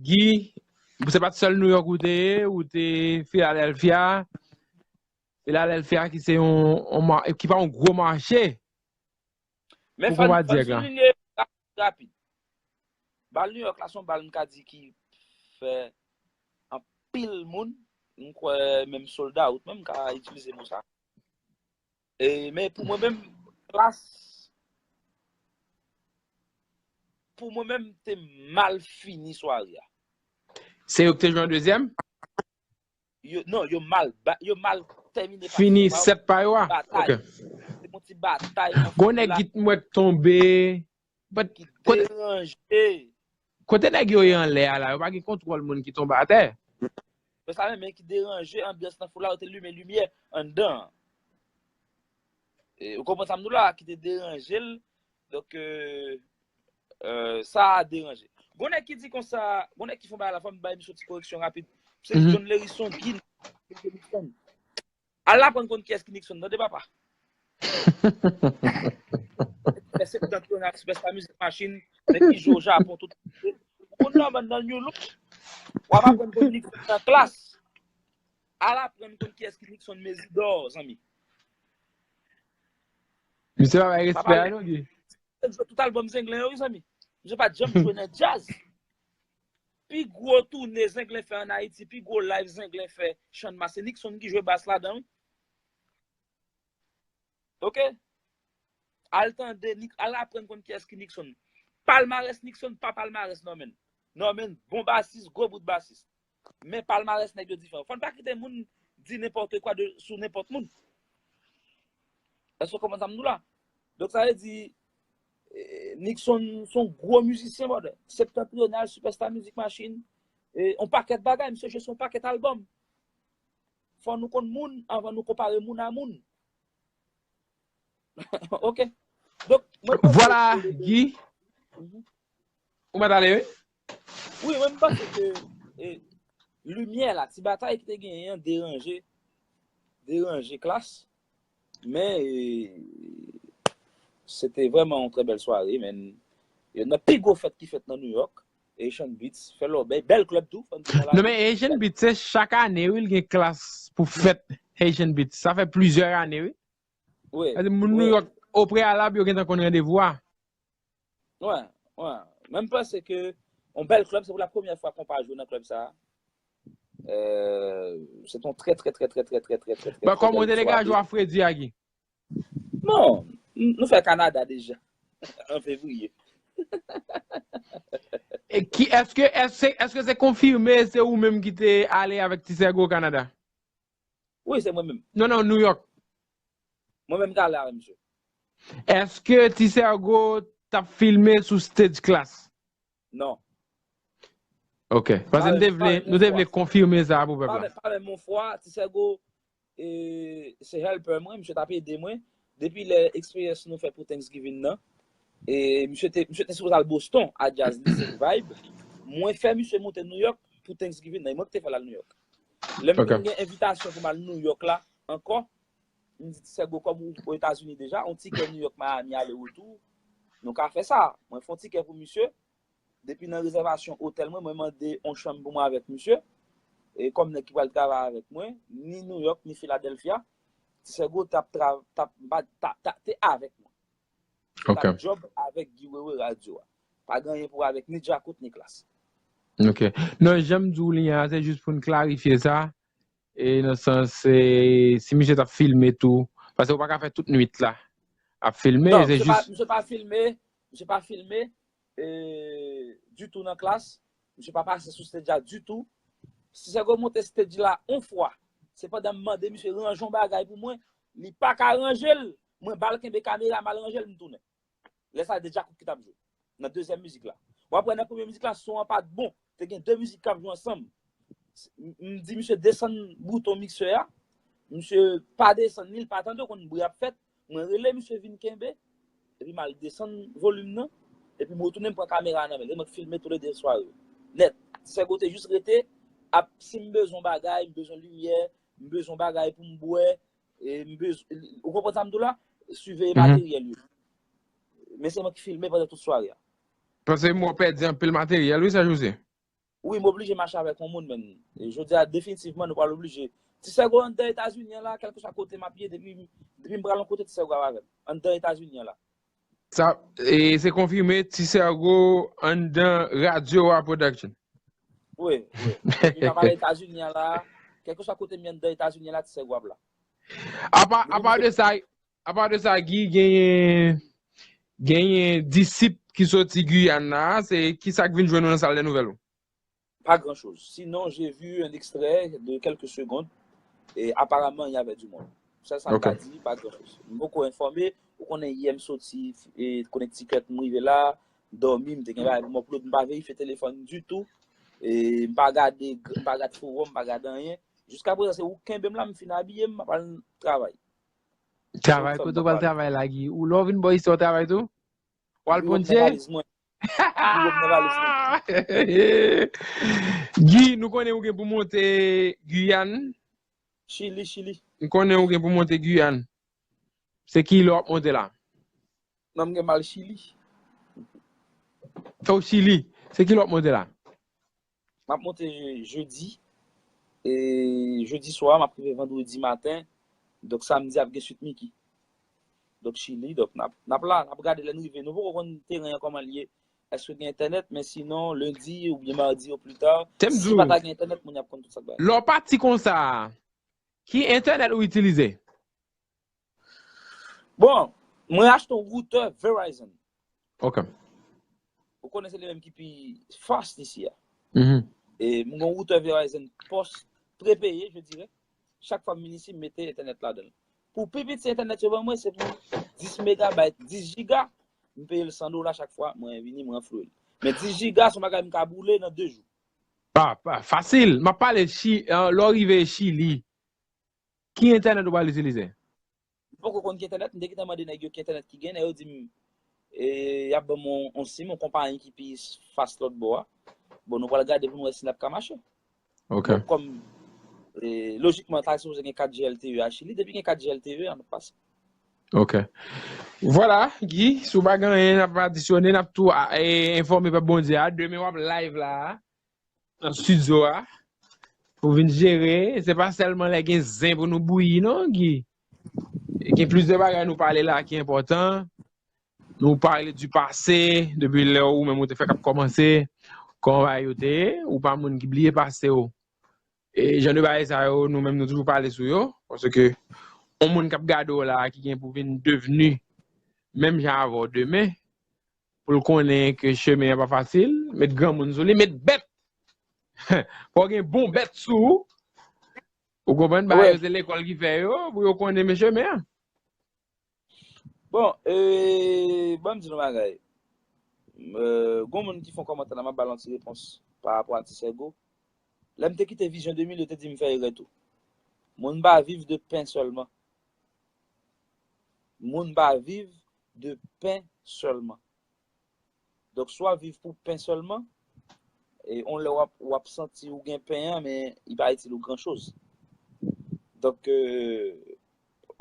Guy, se pa t sèl New York ou te ye, ou te Philadelphia. Philadelphia ki se yon, yon ma- ki pa yon gwo mache. Men Pou fò n konpa fò n di, souliye rapid. Bal New York la se yon bal m ka di ki fè anpil moun, m kwè menm sold out menm m ka itilize mo sa. E, men pou mwen menm, Klass, pou mwen menm, te mal fini sware a. Se yo ki te jwe an dezyèm? Yo, non, yo mal, ba- yo mal tèmine pati Fini yo, mal sèt pa yo a? batay. Ok. Se yon ti batay nan Gon foul nèg la ki t mwen k tonbe. But ki kote, deranje. kote nèg yo ye anlè a la, yo pa gen kontwòl moun ki tonbe atè. Yo sa menm ki deranje anbyans nan foul la, yo te limen limyè anndan. E, ou konprann sa m di w la, ki te deranje l. Donk, euh, euh, sa a deranje. Gon nèg ki di konsa, gon nèg ki fè yon bagay la, fò m bay misye ti koreksyon rapid. Se Mhm. John Lerisson, Guy Nixon. Al aprann konn kiyès ki Nixon, tande papa. Fè septantrional, Superstar Music Machine, nèg ki jwe o Japon, tout. Ou konn nan bann nan New Look, w ap aprann konn Nixon nan Klass. Al aprann konn kiyès ki Nixon Mezidor, zanmi. Misye pa bay respè Papa, a non, Guy. Misye jwe tout albòm Zenglen yo, wi, zanmi. Misye pa t janm jwe nan djaz. Pi gwo toune Zenglen fè ann Ayiti, pi gwo live Zenglen fè, Channmas, se Nixon ki jwe bas ladan, wi. Ok? Al tande, Nick, al aprann konn kiyès ki Nixon. Palmarès Nixon pa palmarès Norman. Norman, bon basis, gwo bout basis. Men palmarès nèg yo diferan. Fò n pa kite moun di nenpòt kwa de, sou nenpòt moun. Èske w konprann sa m di w la? Donk, sa vle di, eh, Nixon se yon gwo mizisyen, brother. Septantrional, Superstar Music Machine, eh, yon pakèt bagay, misye jwe sou yon pakèt albòm. Fò nou konn moun anvan nou konpare moun a moun. Ok. Donk, mwen panse Vwala, ke Guy. Mhm. Ou mèt ale, wi. Wi, mwen, m panse ke, eh, limyè la, ti batay ki te genyen an deranje, deranje Klass. Men, eh, se te vrèman yon trè bèl sware, men youn nan pi gwo fèt ki fèt nan New York, Haitian Beats, fè lòbèy, bèl klèb tou, fò n di sa la. Non, men Haitian Beats, se chak ane, wi, l gen Klass pou fèt Haitian Beats. Sa fè plizyè ane, wi. Wi, Sa vle di moun New wi. York, o preyalab, yo gentan konn randevou a. Wi, wi. Men m panse ke yon bèl klèb, se pou la premyè fwa konpa jwe nan klèb sa a. Euh, se te yon trè, trè, trè, trè, trè, trè, trè, trè, trè, Bon, trè kòman w bèl te dega sware. Jwe a Fredi a, Guy? Bon, n- nou fè Kanada deja, an fevriye. E ki, èske, èske, èske se konfime se ou menm ki te ale avèk Ti Sègo Kanada? Wi, se mwen menm. Non, non, New York. Mwen menm ki ale avè misye. Èske Ti Sègo t ap filme sou stage Klass? Non. Ok. Paske Pa m te menm, pa vle, menm nou te yon vle fwa. Konfime sa pou pèp Pa la. menm, pa menm yon fwa, Ti Sègo, e, se helper mwen, misye t ap ede mwen. Depi lè eksperyans nou fè pou Thanksgiving nan, e misye te, misye te sipoze al Boston a jazz li, se Vibe. Mwen fè misye monte New York pou Thanksgiving nan, e mwen ki te fè l al New York. Lè m Ok. vin gen envitasyon pou m al New York la ankò, m di Ti Sègo, kòm ou Ozetazini deja, yon tikè New York, Miami, ale retou, nou ka fè sa. Mwen fè yon tikè pou misye. Depi nan rezèvasyon otèl mwen, mwen mande yon chanm pou mwen avèk misye. E kòm nèg ki pral travay avèk mwen, ni New York, ni Philadelphia, Ti Sègo t ap tra-, t ap, pa, ta, ta, te avèk mwen. Li t ap Ok. Job avèk Guy Wewe radyo a. Pa gen anyen pou wè avèk ni Djakout, ni Klass. Ok. Non, jan m di w li a, se jis pou n klarifye sa. E nan sans, e, si misye t ap filme tou, paske ou pa ka fè tout nwit la ap filme, Non, se misye pa, jis misye pa filme, misye pa filme, e, ditou nan Klass. Misye pa pase sou stage la ditou. Ti Sègo monte stage la yon fwa. Se pandan m mande misye ranje yon bagay pou mwen, li pa ka ranje l. Mwen ba l kenbe kamera, m al ranje l, m tounen. Lè sa a, de Djakout ki t ap jwe nan dezyèm mizik la. W ap wè nan premye mizik la, son an pa t bon. Te gen de mizik k ap jwe ansanm. M, m di misye desann bouton miksè a. Misye pa desann li, l pa tande, w konn bri ap fèt. Mwen rele misye vin kenbe. Epi m al desann volim nan. Epi m retounen, m pran kamera a nan men l. E mwen k filme toulede sware yo. Nèt. Ti Sègo te jis rete ap, si m bezwen bagay, m bezwen limyè, m bezwen bagay pou m bwè, e m bezwen, ou konprann sa m di w la? Siveye materyèl yo. Men se mwen ki filme pandan tout sware a. Paske mwen pèdi anpil materyèl, wi, sa Jose. Wi, m oblije mache avèk yon moun, men. E jodi a, definitivman, nou pral oblije. Ti Sègo anndan Etazini an la, kèlkeswa kote m ap ye, depi, depi m pral yon kote, Ti Sègo ap avè m. Anndan Etazini an la. Sa, e se konfime, Ti Sègo anndan Radyo a Production. Wi, wi. Depi m ap al Etazini an la, kèlkeswa kote m ye anndan Etazini an la, Ti Sègo ap la. Apa, apa de sa, apa de sa, Guy, genyen, genyen disip ki soti Guyane la, se ki sa k vin jwenn ou nan sal de nouvèl ou? Pas grand-chose. Sinon, j'ai vu un extrait de quelques secondes et apparemment, il y avait du monde. Sèl sa m ka di, pas grand-chose. M poko enfòme, ou konnen yè m soti e Connecticut, m rive la, dòmi, m te gen bagay pou m upload, m pa verifye telefòn ditou. E m pa gade, m pa gade forum, m pa gade anyen. Jiska prezan, se ou kenbe m la, m fin abiye m, m ap al travay. Travay, kote w pral travay la, Guy? Ou lè w vin bò isi, w travay tou? W al pon dye? Guy, nou konnen ou gen pou monte Guyane. Chili, Chili. Nou konnen ou gen pou monte Guyane. Se ki lè w ap monte la? Non, m gen mal Chili. O Chili. Se ki lè w ap monte la? M ap monte jedi. E jedi swa, m ap rive vandredi maten. Donk, samdi ap gen Sweet Micky. Donk, Chili, donk, n ap, n ap la, n ap gade lè n rive. Nou poko konn teren an kòman l ye. Èske gen entènèt, men sinon, lendi oubyen madi o pli ta, si pa ta gen entènèt, moun y ap konn tout sa k bay. Lè w pati konsa, ki entènèt ou itilize? Bon, mwen achte yon woutè Verizon. Ok. Ou konnen se li menm ki pi fast isi a. Mhm. E m gen yon woutè Verizon pòs prepeye, je dirais. Chak fwa m vin isi, m mete entènèt ladan l. Pou pi piti entènèt yo ban mwen, se pou dis megabayt, dis jiga. M peye l san dola chak fwa, mwen vini, mwen anfle l. Men dis jiga, se yon bagay m ka boule nan de jou. Pa, pa, fasil. M ap pale Chi, eh, lè w rive Chili, ki entènèt ou pral itilize? M poko konn ki entènèt, m te gentan mande nèg yo ki entènèt ki gen, nèg yo di m, e, y ap ban m yon, yon sim, yon konpayi ki pi fast lòt bò a. Bon, nou pral gade pou nou wè si l ap ka mache. Ok. Donk, kòm, e, lojikman, ta sipoze gen kat G L T E a Chili, depi gen kat G L T E a, n ap pase. Ok. Vwala, Guy, si w pa gen anyen, n ap adisyone, n ap tou, e, enfòme pèp Bondye a. Demen w ap live la a, nan estidyo a, pou vin jere. Se pa sèlman lè gen zen pou nou bouyi, non, Guy. Gen plizyè bagay nou pale la ki enpòtan. Nou pale di pase, depi lè ou menm ou te fèk ap kòmanse, kòman bagay yo te ye, ou pa moun ki bliye pase w. E jan de bagay sa yo, nou menm nou toujou pale sou yo, paske yon moun k ap gade w la, ki gen pou vin devni menm jan avè w demen, pou l konnen ke chemen an pa fasil, met granmoun sou li, met bèt. Fò w gen bon bèt sou ou. Ou konprann? Bagay yo se lekòl ki fè yo, pou yo konnen men chemen an. Bon, e, ban m di nou bagay. E, gon moun ki fè yon kòmantè la, m ap ba l yon ti repons pa rapò a Ti Sègo. Lè m te kite Vizyon de mil, yo te di m fè erè tou. Moun pa viv de pen sèlman. Moun pa viv de pen sèlman. Donk, si w ap viv pou pen sèlman, e, on lè w ap, w ap santi ou gen pen an, men li pa itil ou gran choz. Donk, e,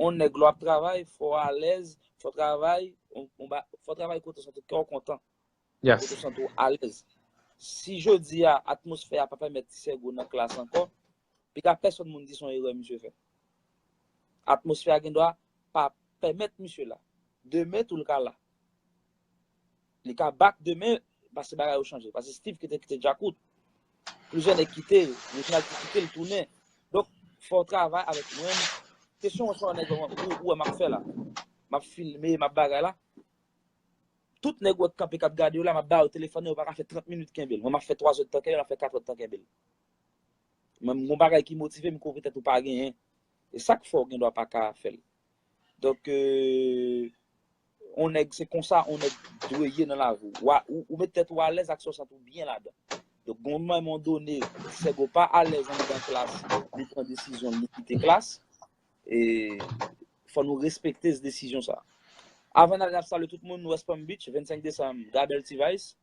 on nèg lè w ap travay, fò w alèz, fò w travay, on, on ba, fò w travay kote w santi kè w kontan. Yes. Kote w santi w alèz. Si jodi a, atmosfè a pa pèmèt Ti Sègo nan klas ankò, piga pèsonn moun di se yon erè misye fè. Atmosfè a gendwa pa pèmèt misye la. Demen tou l ka la. Li ka back demen, paske bagay yo chanje. Paske Steve ki te kite Djakout. Plizyè nèg kite, Reginald te kite l tounen. Donk, fò w travay avèk mwen. Kesyon an se yon nèg ou, ou wè m ap fè la. M ap filme, m ap bagay la. Tout nèg ou wè k kanpe k ap gade yo la, m ap ba yo telefòn nan, yo pa ka fè trant minit kenbe l. Mwen, m ap fè twa zè tan kenbe l, m ap fè kat zè tan kenbe l. Mwen, m gon bagay ki motive m, ke w petèt ou pa genyen. E sa k fè w gendwa pa ka fè l. Donk, e, on nèg, se konsa on nèg dwe ye nan lavi w. Ou, ou, ou met tèt ou alèz ak sa w santi w byen ladan. Donk, gon moman, moman done, Sègo pa alèz anndan klas, li pran desizyon l, li kite klas. E fò nou respekte desizyon sa. Avan n ale, n ap salye tout moun, West Palm Beach, vennsenk desanm, Gabel T-Vice,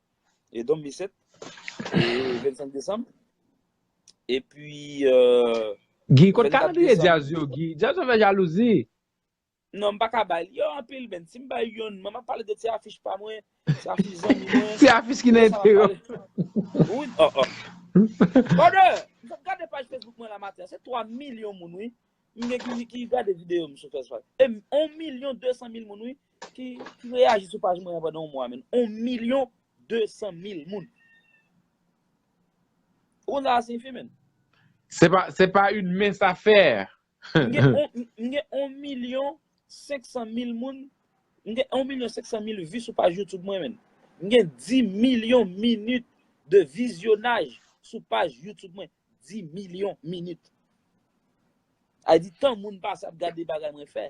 e Dom Lisette, e vennsenk desanm. Epi, euh, Guy, kot kalandriye djaz yo, Guy? Djaz yo fè jalouzi. Non, m pa ka bay li yo anpil, men si m bay youn, mwen m ap pale de ti afich pa mwen, ti afich zanmi mwen. Ti afich ki nan enterè. Wi, oh, oh. Brother, m sot gade paj Facebook mwen la maten, se twa milyon moun, wi. M gen ki, ki gade videyo m sou Facebook. E yon milyon de san mil moun, wi, ki, ki reyaji sou paj mwen pandan yon mwa, men. Yon milyon de san mil moun. Ou konn sa sa siyifi, men? C'est pas, c'est pas une mince affaire. M gen yon, m gen yon milyon senk san mil moun, m gen yon milyon senk san mil vi sou paj YouTube mwen, men. M gen dis milyon minit de vizyonaj sou paj YouTube mwen. Dis milyon minit. A di tan moun pase ap gade bagay mwen fè.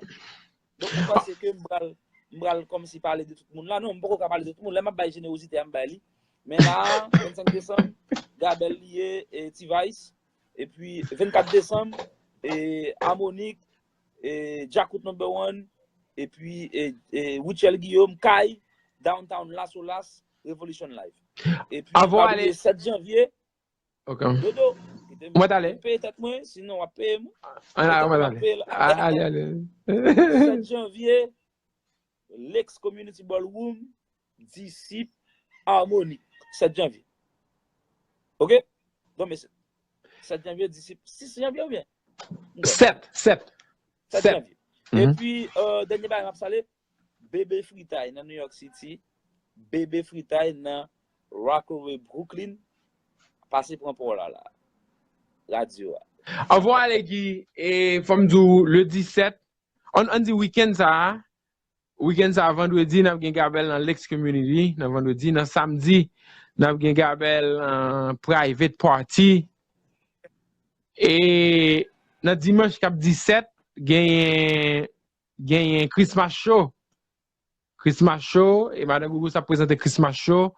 Donk, mwen panse ke m pral, m pral kòmsi pale de tout moun la. Non, m poko ka pale de tout moun. Lè m ap bay jenerozite a, m bay li. Men la, vennsenk desanm, Gabel li ye, e, T-Vice. Epi, vennkat desanm, e, Harmonic, e, Djakout Number One, epi, e, e, Wichel Guillaume, Kay, Downtown Las Olas, Revolution Live. Epi, Avan ale, sèt janvye, Ok. Dodo, Mwen t ale. Peye tèt mwen, sinon w ap peye mwen. Ala, mwen t ale. Ale, ale. Sèt janvye, Lakes Community Ballroom, Disip, Harmonic. Sèt janvye. Ok? Donk, mesye. Sèt janvye, Disip. Sis janvye oubyen? Sèt, sèt. Sèt janvye. Epi, euh, dènye bagay m ap salye, Bebe Fritay nan New York City, Bebe Fritay nan Rockaway Brooklyn, pase pran pa w la, la. Radyo a. Avan ale, Guy, e fò m di w, le disèt, ann, ann di wikenn sa a, wikenn sa a, vandredi, n ap gen Gabel nan Lakes Community, nan vandredi, nan samdi, n ap gen Gabel nan Private Party, e nan dimanch k ap disèt, genyen, genyen Christmas Show. Christmas Show, e Madan Gougous ap prezante Christmas Show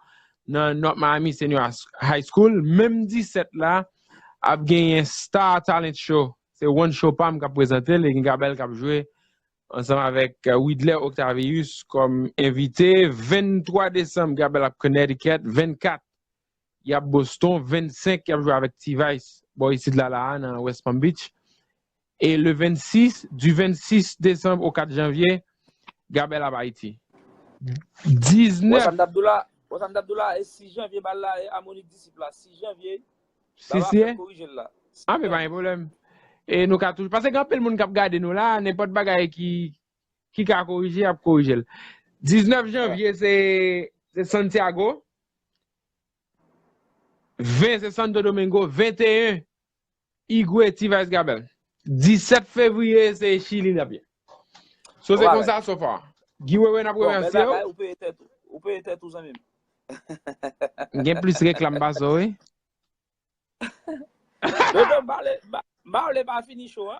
nan North Miami Senior High School. Menm disèt la, ap genyen Star Talent Show. Se one show pa m k ap prezante l, e gen Gabel k ap jwe ansanm avèk, euh, Widler Octavius kòm envite. Venntwa desanm, Gabel ap Connecticut. Vennkat, y ap Boston. Vennsenk, y ap jwe avèk T-Vice, bò isit la, la a, nan West Palm Beach. E le vennsis, du vennsis desanm au kat janvye, Gabel ap Ayiti. Wè, sa m t ap di w la, wè, sa m t ap di w la, e sis janvye bal la, e Harmonic Disip la, sis janvye, baba ap korije l la. Ah, men pa gen pwoblèm. E nou ka toujou, paske gen anpil moun k ap gade nou la, nenpòt bagay ki, ki ka korije, y ap korije l. Diznèf janvye, se, se Santiago. Ven, se Santo Domingo. Venteyen, Igwe, T-Vice, Gabel. Disèt fevriye, se Chili n ap ye. So, se konsa, so far. Guy Wewe, n ap remèsye w. Ou peye tèt ou. Ou peye tèt ou, zanmi m. M gen plis reklam pase w, wi. Dodo, m pa vle, m pa vle pa fini show a.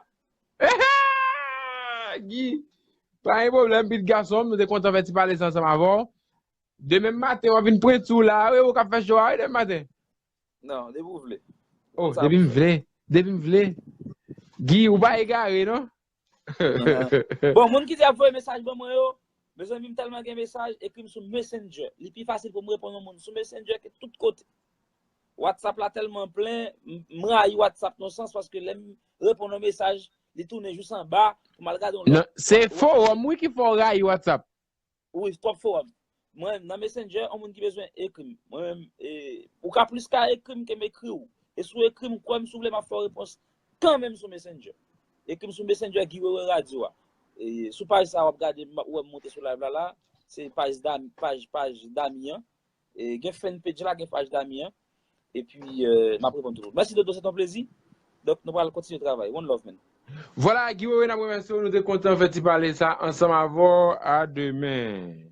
Guy, pa gen pwoblèm, pitit gason m, nou te kontan fè ti pale sa ansanm avè w. Demen maten, w ap vin pwenti w la, wi, ou k ap fè show a, wi, demen maten. Non, depi w vle. Oh, depi m vle. Depi m vle. Guy, ou pa egare, non? Bon, moun ki te ap voye mesaj ban mwen yo, mezanmi, m tèlman gen mesaj, ekri m sou Messenger. Li pi fasil pou m reponn yon moun sou Messenger ke tout kote. WhatsApp la tèlman plen, m rayi WhatsApp nan sans, paske lè m reponn yon mesaj, li tounen jis anba, pou m al gade yon lòt. Se fowòm, wi, ki fè w rayi WhatsApp. Wi, twòp fowòm. Mwen, nan Messenger, yon moun ki bezwen ekri m. Mwen menm, e, ou ka plis ka ekri m ke m ekri w. E si w ekri m, kwè m, si w vle, m ap fè w repons kanmenm sou Messenger. Ekri m sou Messenger Guy Wewe Radio a. E, sou paj sa, w ap gade, m, ou wè m monte sou live la, la. Se paj Dami, paj, paj Dami an. E, gen fanpage la, gen paj Dami an. Epi, euh, m ap reponn toujou. Mèsi, Dodo, se ton plezi. Donk, nou pral kontinye travay. One love, man. Vwala, Guy Wewe, n ap remèsye w. Nou te kontan fè ti pale sa ansanm avè w. A demen.